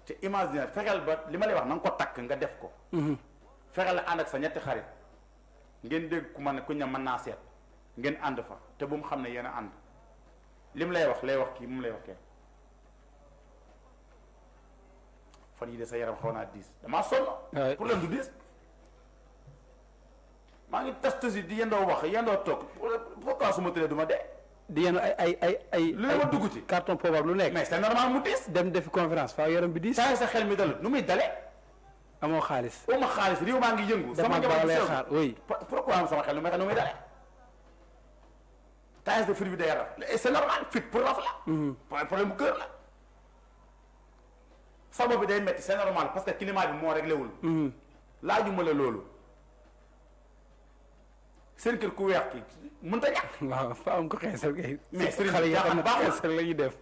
te imaginer fexeel ba li ma lay wax na nga ko takk nga def ko. fexeel la ànd ak sa ñetti xarit ngeen dégg ku ma ne ku ña mën naa seet ngeen ànd fa te bu mu xam ne yéen a ànd li mu lay wax kii mu lay wax kee fan yi de sa yaram xaw naa diis damaa sonn. pour leen du diis maa ngi tas yi di yendoo wax yendoo toog pourquoi su ma tëddee du ma dee. di yenu ay lu ma dugg ci carton probable lu nekk. mais c'est normal mu diis. dem defi conférence faa yaram bi diis. saa sa xel mi dalut nu muy dalee. amoo xaalis. ma xaalis réew maa ngi yëngu. sama njaboot lay xaar oui. pourquoi am sama xel nu muy dalee. taille de fruit bi day raf c'est normal fit pour raf la. problème bu kër la. sama bi day metti c'est normal parce que climat bi moo réglé wul. laajuma la loolu. seen kër ku weex ki mënut a ñàkk. waaw fa am ko xeesal kay. mais sëriñ xale yi jaaxal baaxul xeesal la ñuy def.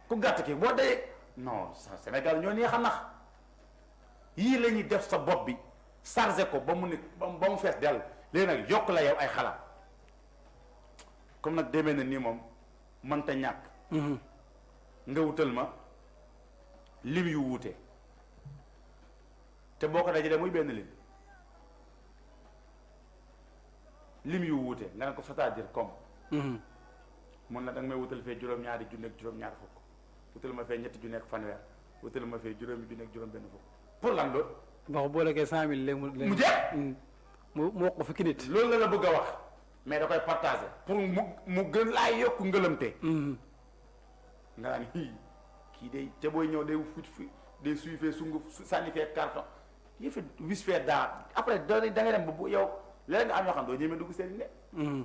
ku gàtt ki boo dee non Sénégal ñoo neex a nax yii la ñuy def sa bopp bi chargé ko ba mu ne ba mu fees dell léegi nag yokk la yow ay xalaat comme nag demee na nii moom mënta ñàkk. nga wutal ma lim yu wuute te boo ko dajalee muy benn lim yu wuute nga ne ko c'est-à-dire comme. mun na da nga may wutal fee juróom-ñaari junni ak juróom-ñaar fukk wutal ma fee ñetti junni ak fanweer wutal ma fee juróomi junni ak juróom-benn fukk pour lan loolu. wax boo lekkee 100000 léegi mu jeex. mu wax ko fukki nit. loolu la la bëgg a wax mais da koy partager pour mu gën laa yokk ngëlëmte. nga naan kii day te booy ñëw day day suy fee sunguf sànni fee carton yi fi wis fee daa après da ngay dem ba bu yow. léegi nga am yoo xam doo ñemee dugg seen ne.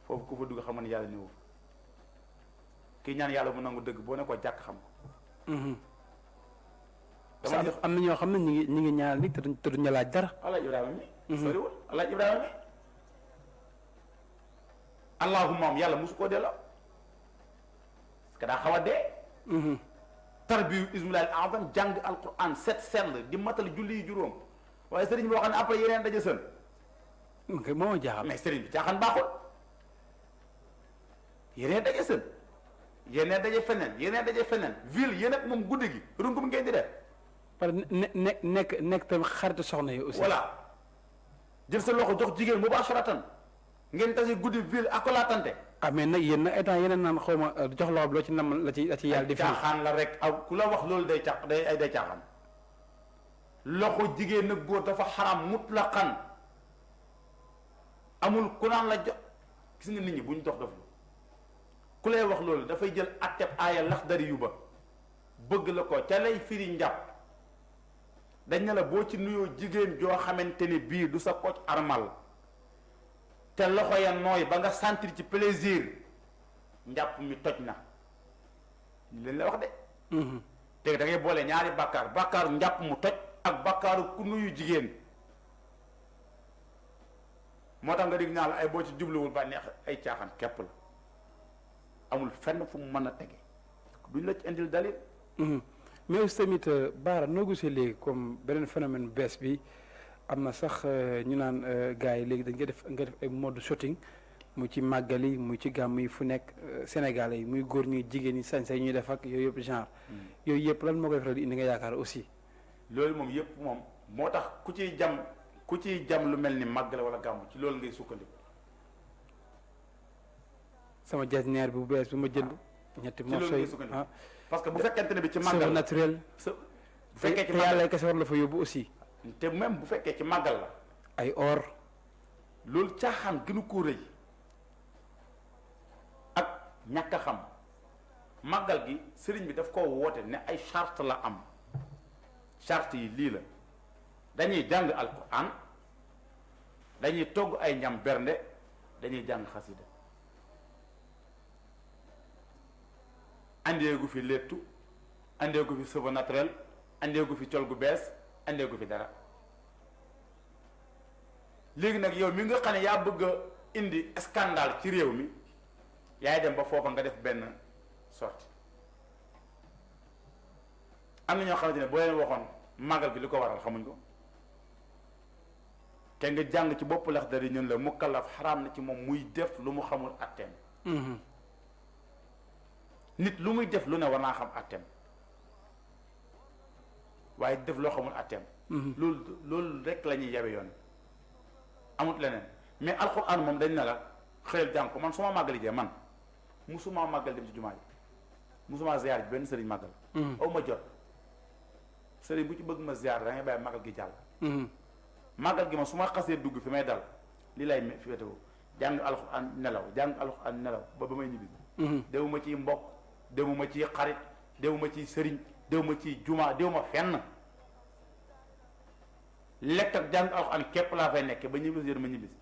foofu ku fa dugg xam ne yàlla néew kii ñaan yàlla mu nangu dëgg boo ne ko jàkk xam ko. dama am na ñoo xam ne ñu ngi ñaanal nit te duñu laaj dara. Alaaji Ibrahima mi. soriwul Alaaji Ibrahima mi. allahumma am yàlla mosu koo delloo parce que daa xaw a dee. tarbiyu ismilal azam jàng alquran set sell di matal julli yi juróom. waaye sëriñ bi wax ne après yeneen daje sën. ok moo jaaxal. mais sëriñ bi caaxaan baaxul yeneen daje sën yeneen daje feneen ville yéen ak moom guddi gi rungum ngeen di def. par nekk tamit xaritu soxna yi aussi. voilà jël sa loxo jox jigéen mubasharatan ngeen tase guddi ville akolaatante. ah mais nag yéen nag état yeneen naan xaw ma jox loxo bi loo ci nam la ci yàlla di. caaxaan la rek aw ku la wax loolu day caaxaan. loxo jigéen ak góor dafa xaram mutlaqan amul ku naan la jox gis nga nit ñi bu ñu dof ku lay wax loolu dafay jël atteb aaya Laxdari yu ba bëgg la ko ca lay firi njàpp dañ ne la boo ci nuyoo jigéen joo xamante ni bii du sa koc armal te loxo ya nooy ba nga sentir ci plaisir njàpp mi toj na leen la wax de. te da ngay boole ñaari bàkkaaru njàpp mu toj. ak bakkaaru ku nuyu jigéen moo tax nga dégg ñaa la ay boo ci jubluwul ba neex ay caaxaan képp la amul fenn fu mu mën a tege duñ la ci indil dalil. mais aussi tamit Bara noo gisee léegi comme beneen phénomène bees bi am na sax ñu naan gars yi léegi dañ nga def ay mode shooting mu ci màggal yi mu ci gàmm yi fu nekk Sénégalais yi muy góor ñuy jigéen ñi sañ-sañ ñuy def ak yooyu yëpp genre. yooyu yëpp lan moo koy faral di indi nga yaakaar aussi. loolu moom yëpp moom moo tax ku ciy jam lu mel ni màggal wala gàmm ci loolu ngay sukkandiku. sama jasneer bi bu bees bi ma jënd. ñetti morceaux yi parce que bu fekkente ne bi ci màggal la naturel. bu fekkee ci te yàlla kese war la fa yóbbu aussi. te même bu fekkee ci màggal la. ay or. loolu caaxaan gënu ko rëy ak ñàkk a xam màggal gi sëriñ bi daf ko woote ne ay charte la am charte yi lii la dañuy jàng alquran dañuy togg ay ñam bernde dañuy jàng xasida andeegu fi léttu andeegu fi cheveux naturel andeegu fi col gu bees andeegu fi dara léegi nag yow mi nga xam ne yaa bëgg a indi scandale ci réew mi yaay dem ba foofa nga def benn sortie am na ñoo xamante ne boo leen waxoon màggal gi li ko waral xamuñ ko te nga jàng ci bopp lax dari ñun la mukallaf xaraam na ci moom muy def lu mu xamul atteem nit lu muy def lu ne war naa xam atteem waaye def loo xamul atteem loolu rek la ñuy yabe yoon amut leneen mais alxuraan moom dañ ne la xëyal jàng ko man suma màggali jee man musuma màggal dem ci jumaa ji musuma ziar ji benn sëriñ màggal aw ma jot sëriñ bu ci bëgg ma ziar da ngay bàyyi màggal gi jàll màggal gi ma su ma xasee dugg fi may dal li lay fi wetewoo jàng alxuraan nelaw jàng alxuraan nelaw ba may ñibbi déwuma ciy mbokk déwuma ciy xarit déwuma ciy sëriñ déwuma ciy jumaa déwuma fenn lekk ak jàng alxuraan képp laa fay nekke ba ñibbisi ma ñibbisi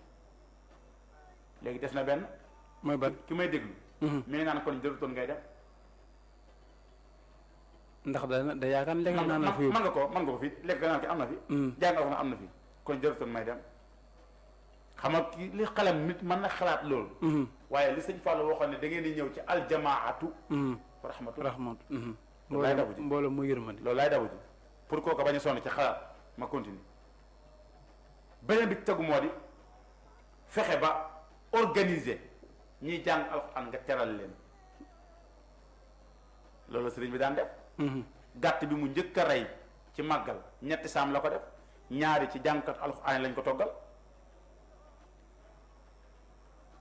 léegi des na benn mooy ban ki may déglu mi ngi naan kon jërutoon ngay dem ndax da yaakaar lekk naan la fi man nga ko fii lekk naan ki am na fi jàng alxuraan am na fi kon jërutoon may dem xam nga ki li xalam nit mën na xalaat loolu waaye li sëñ Fallou waxoon ne da ngeen di ñëw ci aljamaatu rahmatu loolu laay dabu ji mbooloo mu yërmandi loolu laay dabu ji pour kooku bañ a sonn ci xalaat ma continue beneen bi tegu moo di fexe ba organiser ñiy jàng alxuraan nga teral leen loolu sëriñ bi daan def gàtt bi mu njëkk a rey ci màggal ñetti saam la ko def ñaari ci jàngkat alxuraan lañ ko toggal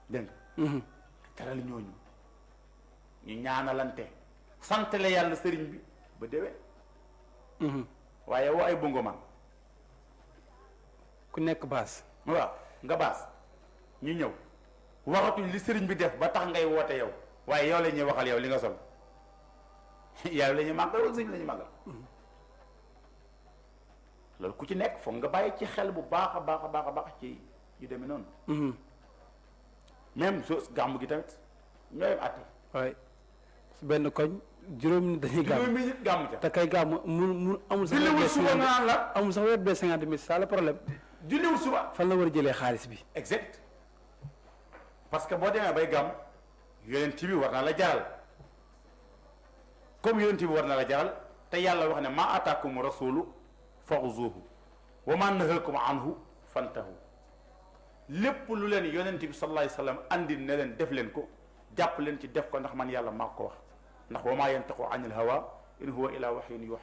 dégg nga teral ñooñu ñu ñaanalante sant la yàlla sëriñ bi ba déwén waaye woo ay bongo man ku nekk baas waaw nga baas ñu ñëw waxatuñ li sëriñ bi def ba tax ngay woote yow waaye yow la ñuy waxal yow li nga sol yow la ñuy màggal wala sëriñ la ñuy màggal loolu ku ci nekk foog nga bàyyi ci xel bu baax a baax a baax a baax ci yu demee noonu même chose gàmm gi tamit ñoo yem àtte waaye su benn koñ juróomi nit dañuy gàmm minute gàmm ca te kay gàmm mu amul sax julliwul suba naan la amul sax wet bee 50 000 ça le problème julliwul suba fan la war a jëlee xaalis bi exact parce que boo demee bay gàmm yonent bi war na la jaral comme yonent bi war na la jaral te yàlla wax ne maa ataakum rasulu faxuzuhu wa maa nahakum anhu fantahu lépp lu leen yonent bi sallallahu alayhi wa sallam andi ne leen def leen ko jàpp leen ci def ko ndax man yàlla maa ko wax ndax wa maa yantiqu anil hawa in huwa illa wahyun yuha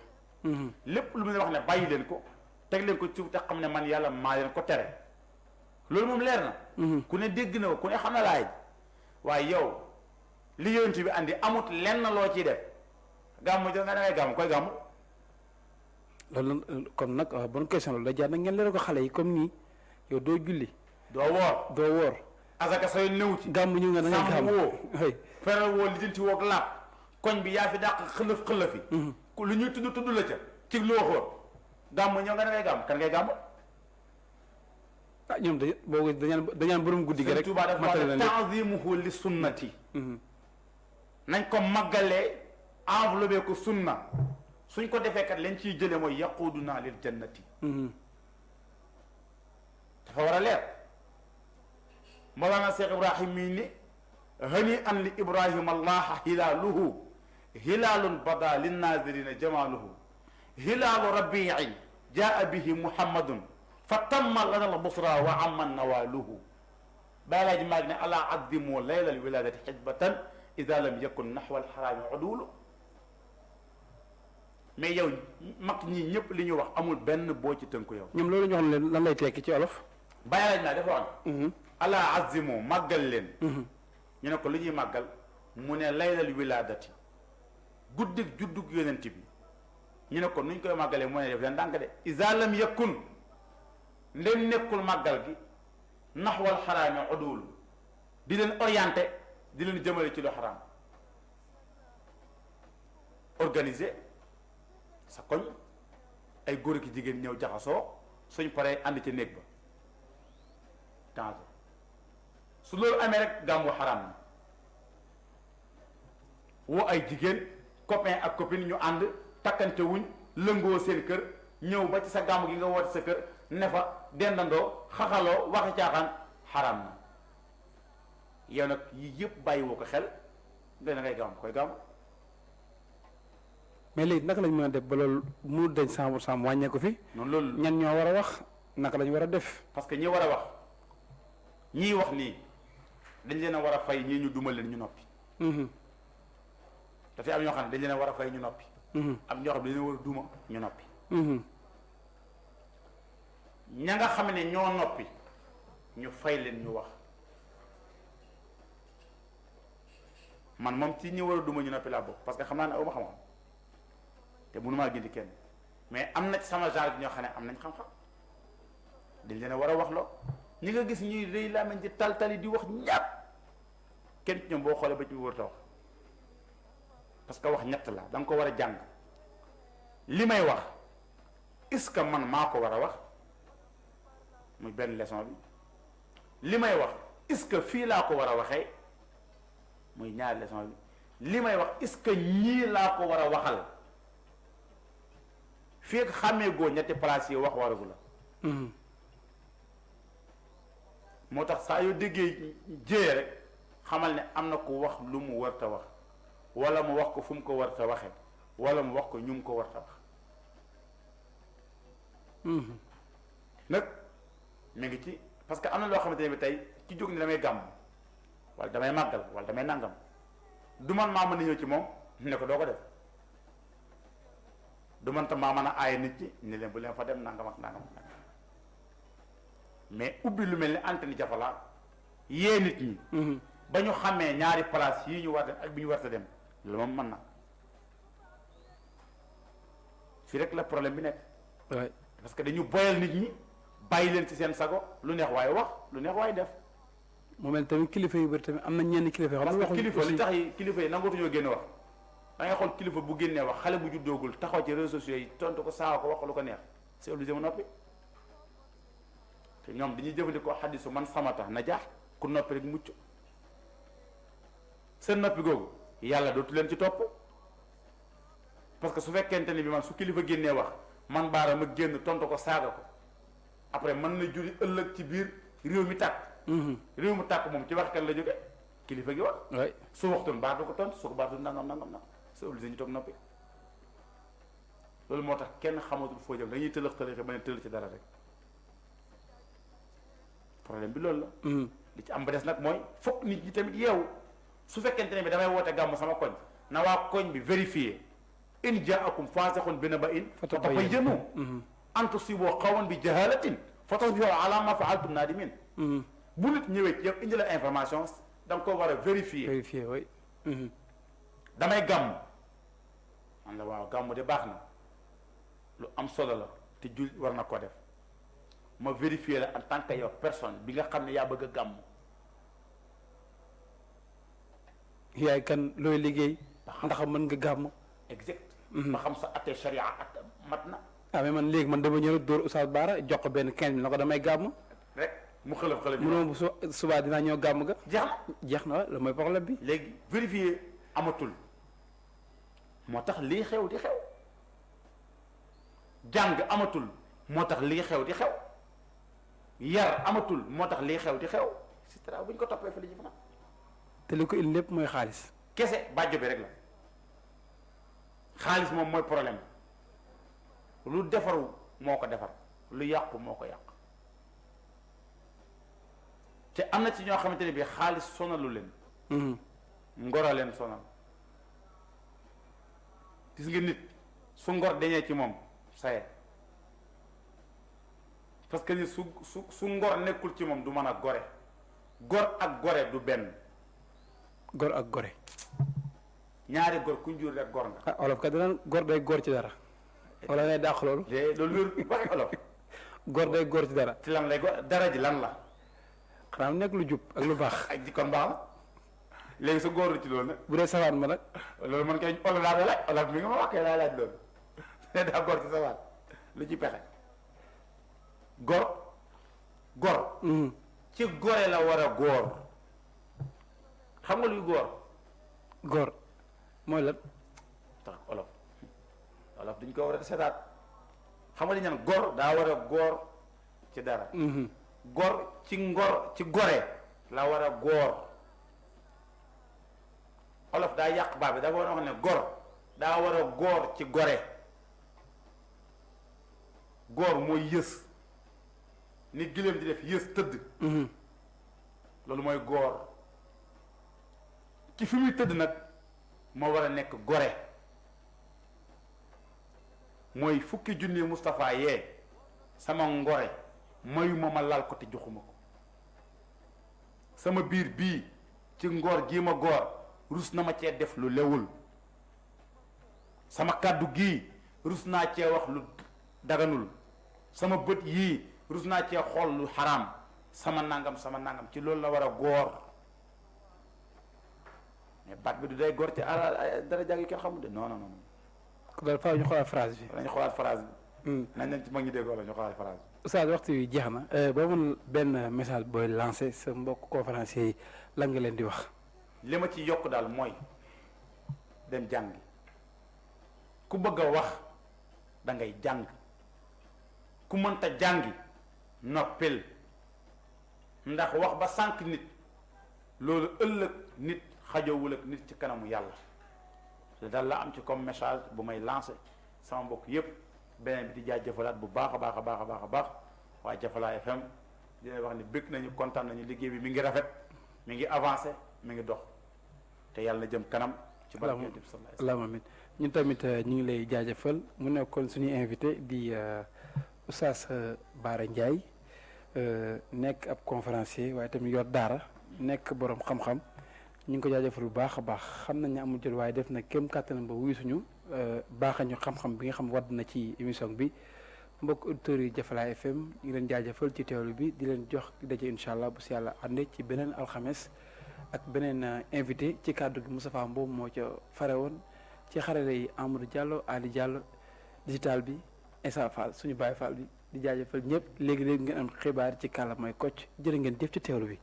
lépp lu mu leen wax ne bàyyi leen ko teg leen ko ci te xam ne man yàlla maa leen ko tere loolu moom leer na ku ne dégg na ko ku ne xam na laay waaye yow li yonent bi andi amut lenn loo ciy def gàmmu jo nga da ngay gàmmu koy gàmmu loolu comme nag bonne question loolu da jaar nag ngeen leeral ko xale yi comme nii yow doo julli doo woor asaka say néew ci gàmm ñu nga da ngay gàmm woo feral woo lijjanti woog laab koñ bi yaa fi dàq xëlëf-xëlëfi lu ñuy tudd la ca ci loo xool gàmm ñëw nga da ngay gàmm kan ngay gàmm ah ñoom boobu dañaan borom guddi gi rek Tuubaa dafa wax ne ta'zimuhu li sunnati nañ ko màggalee enveloppé ko sunna suñ ko defee kat leen ciy jële mooy yaquduna lil jannati dafa war a leer Mawlana Cheikh Ibrahim mii ni hani an li Ibrahima allaha hilaaluhu hilaalun bada linnazirina jamaaluhu hilaalu rabiin jaa bihi muhammadun fa tamma lana al busra wa amman nawaaluhu baalaaji maag ne ala addimu layla al wiladati xijbatan ida lam yakun naxwa alxaraami udulu mais yow mag ñii ñëpp li ñu wax amul benn boo ci tënku yow ñoom loolu ñu wax leen lan lay tekki ci olof bàyyi laaj naa dafa wax ala azimu màggal leen ñu ne ko lu ñuy màggal mu ne laylal wilaadati guddig juddug yonent bi ñu ne ko nuñ koy màggalee mu ne def leen ndànk de iza lam yakun ndem nekkul màggal gi naxwal xaraami udul di leen orienté di leen jëmale ci lu xaraam organiser sa koñ ay góor ki jigéen ñëw jaxasoo suñ paree ànd ci néeg ba temps su loolu amee rek gàmmu xaraam na woo ay jigéen copain ak copine ñu ànd takkante wuñ lëngoo seen kër ñëw ba ci sa gàmmu gi nga woote sa kër ne fa dendandoo xaxaloo waxi caaxaan xaraam na yow nag yii yëpp bàyyi woo ko xel nga na ngay gàmm koy gàmm. mais léegi naka lañ mën a def ba loolu mu dañ 100% wàññeeku fi. noonu loolu ñan ñoo war a wax naka lañ war a def. parce que ñi war a wax ñii wax nii dañ leen a war a fay ñii ñu duma leen ñu noppi. dafay am ñoo xam ne dañ leen a war a fay ñu noppi. am ñoo xam ne dañ leen war a duma ñu noppi. ña nga xam ne ñoo noppi ñu fay leen ñu wax man moom ci ñi war a duma ñu noppi laa bokk parce que xam naa ne aw ma xam-xam te mënumaa gindi kenn mais am na ci sama genre bi ñoo xam ne am nañ xam-xam dañ leen a war a wax loo ñi nga gis ñuy rëy laa nañ ci tal-tali di wax ñàpp kenn ci ñoom boo xoolee ba ci wër ta wax parce que wax ñett la da nga ko war a jàng li may wax est-ce que man maa ko war a wax muy benn leçon bi li may wax est-ce que fii laa ko war a waxee muy ñaari leçon bi li may wax est-ce que ñii laa ko war a waxal fii ak xàmmee goo ñetti place yi wax waragu la moo tax saa yoo déggee jéye rek xamal ne am na ku wax lu mu warta wax wala mu wax ko fu mu ko warta waxee wala mu wax ko ñu mu ko warta wax nag mi ngi ci parce que am na loo xamante ne bi tey ci jóg ni damay gàmm wala damay màggal wala damay nangam du man maa mën a ñëw ci moom ne ko doo ko def du man tam maa mën a aaye nit ñi ne leen bu leen fa dem nangam ak nangam mais ubbi lu mel ni antenne Jafala yee nit ñi ba ñu xàmmee ñaari place yi ñu war dem ak bi ñu war a dem loolu moom mën na fii rek la problème bi nekk parce que dañu boyal nit ñi bàyyi leen ci seen sago lu neex waaye wax lu neex waaye def mu mel tamit kilifa yu bëri tamit am na ñenn kilifa yoo xam ne parce que kilifa li tax yi kilifa yi nangootuñoo génn wax da ngay xool kilifa bu génnee wax xale bu juddoogul taxaw ci réseaux sociaux yi tontu ko saawa ko wax lu ko neex c'est obligé mu noppi te ñoom dañuy jëfandikoo xaddisu man samata na jaax ku noppi rek mucc seen noppi googu yàlla dootu leen ci topp parce que su fekkente ni bi man su kilifa génnee wax man baara ma génn tontu ko saaga ko après mën na juri ëllëg ci biir réew mi tàkk réew mu tàkk moom ci wax kan la jóge kilifa gi wax su waxtoon baatu ko tontu su ko baatu nangam nangam nag c'est obligé ñu toog noppi loolu moo tax kenn xamatul foo jëm dañuy tëlëx tëlëxe ba ne tëlëx ci dara rek problème bi loolu la li ci am ba des nag mooy fokk nit ñi tamit yeewu su fekkente ne bi damay woote gàmmu sama koñ na waa koñ bi vérifier in jaakum faasiqun bi naba'in fatabayyanu an tusibu qawman bi jahalatin fatusbihu ala ma fa'altum nadimin bu nit ñëwee ci yow indi la information da nga ko war a vérifier oui damay gàmm man la waaw gàmm de baax na lu am solo la te jul war na ko def ma vérifier la en tant que yow personne bi nga xam ne yaa bëgg a gàmm yaay kan looy liggéey ndax mën nga gàmm exact ma xam sa atte sharia at mat na mais man léegi man dama ñëw dóor Oustaz Bara jox ko benn 15 na ko damay gàmm rek mu xëlëf xëlëf mënoo subaa dinaa ñëw gàmm ga jeex na la mooy problème bi léegi vérifier amatul moo tax lii xew di xew jàng amatul moo tax lii xew di xew yar amatul moo tax lii xew di xew et cetera bu ñu ko toppee fa li ñu fa te li ko indi lépp mooy xaalis kese bàjjo bi rek la xaalis moom mooy problème lu defaru moo ko defar lu yàqu moo ko yàq te am na ci ñoo xamante ne bi xaalis sonalu leen ngoro leen sonal gis nga nit su ngor dañee ci moom saye parce que nit su ngor nekkul ci moom du mën a gore gor ak gore du benn gor ak gore ñaari gor kuñ jur rek gor nga olof ka dana gor day gor ci dara wala ngay dàq loolu loolu wér waxi olof gor day gor ci dara ci lan lay gor dara ji lan la xanaa nekk lu jub ak lu baax ak jikkoon baax léegi sa góor ci loolu nag. bu dee safaan ma nag. loolu man kay olof laa laaj olof mi nga ma wax kay laa laaj loolu ne daa góor ci safaan lu ci pexe gor ci gore la war a góor xam nga luy góor mooy lan tax olof duñ ko war a seetaat xam nga li ñaan góor daa war a góor ci dara góor ci gore la war a góor olof daa yàq baab bi dafa war a wax ne góor daa war a góor ci gore góor mooy yës ni giléem di def yës tëdd loolu mooy góor ci fi muy tëdd nag moo war a nekk gore mooy fukki junni Moustapha yee sama ngore mayuma ma lal ko te joxuma ko sama biir bii ci ngoor gii ma góor rus na ma cee def lu lewul sama kàddu gii rus naa cee wax lu daganul sama bët yii rus naa cee xool lu xaraam sama nangam ci loolu la war a góor mais baat bi du day góor ci dara jàng yi kenn xamul de non daal faaw ñu xoolaat phrase bi. dañu xoolaat phrase bi. nañ leen ci mag ñi déggoo la ñu xoolaat phrase bi. Oustaz waxtu wi jeex na boo mën benn message booy lancé sa mbokk conférencier yi lan nga leen di wax. li ma ci yokk daal mooy dem jàngi ku bëgg a wax da ngay jàng ku mënta jàngi noppil ndax wax ba sànq nit loolu ëllëg nit xajowul ak nit ci kanamu yàlla te daal la am ci comme message bu may lancé sama mbokk yépp beneen bi di jaajëfalaat bu baax a baax waa Jafala FM dina wax ni bëgg nañu kontaan nañu liggéey bi mi ngi rafet mi ngi avancé mi ngi dox te yàlla na jëm kanam ci barke Yonent bi sallallahu alayhi wasallam amiin ñun tamit ñu ngi lay jaajëfal mu nekkoon suñu invité di Oustaz Bara Ndiaye nekk ab conférencier waaye tamit yor daara nekk borom xam-xam ñu ngi ko jaajëfal bu baax a baax xam nañ ne amul jël waaye def na kéem kàttanam ba wuyu suñu baaxañu xam-xam bi nga xam wadd na ci émission bi mbokk auditeurs yi Jafala FM ñu ngi leen jaajëfal ci teewlu bi di leen jox daje incha allah bu si yàlla àndee ci beneen alxames ak beneen invité ci kàddu gi Moustapha Mbow moo ca fare woon ci xarale yi Amadou Diallo Ali Diallo digital bi Essa Fall suñu Baye Fall bi di jaajëfal ñëpp léegi-léegi ngeen am xibaar ci kàllaamay Kocc jërë ngeen jëf ci teewlu bi.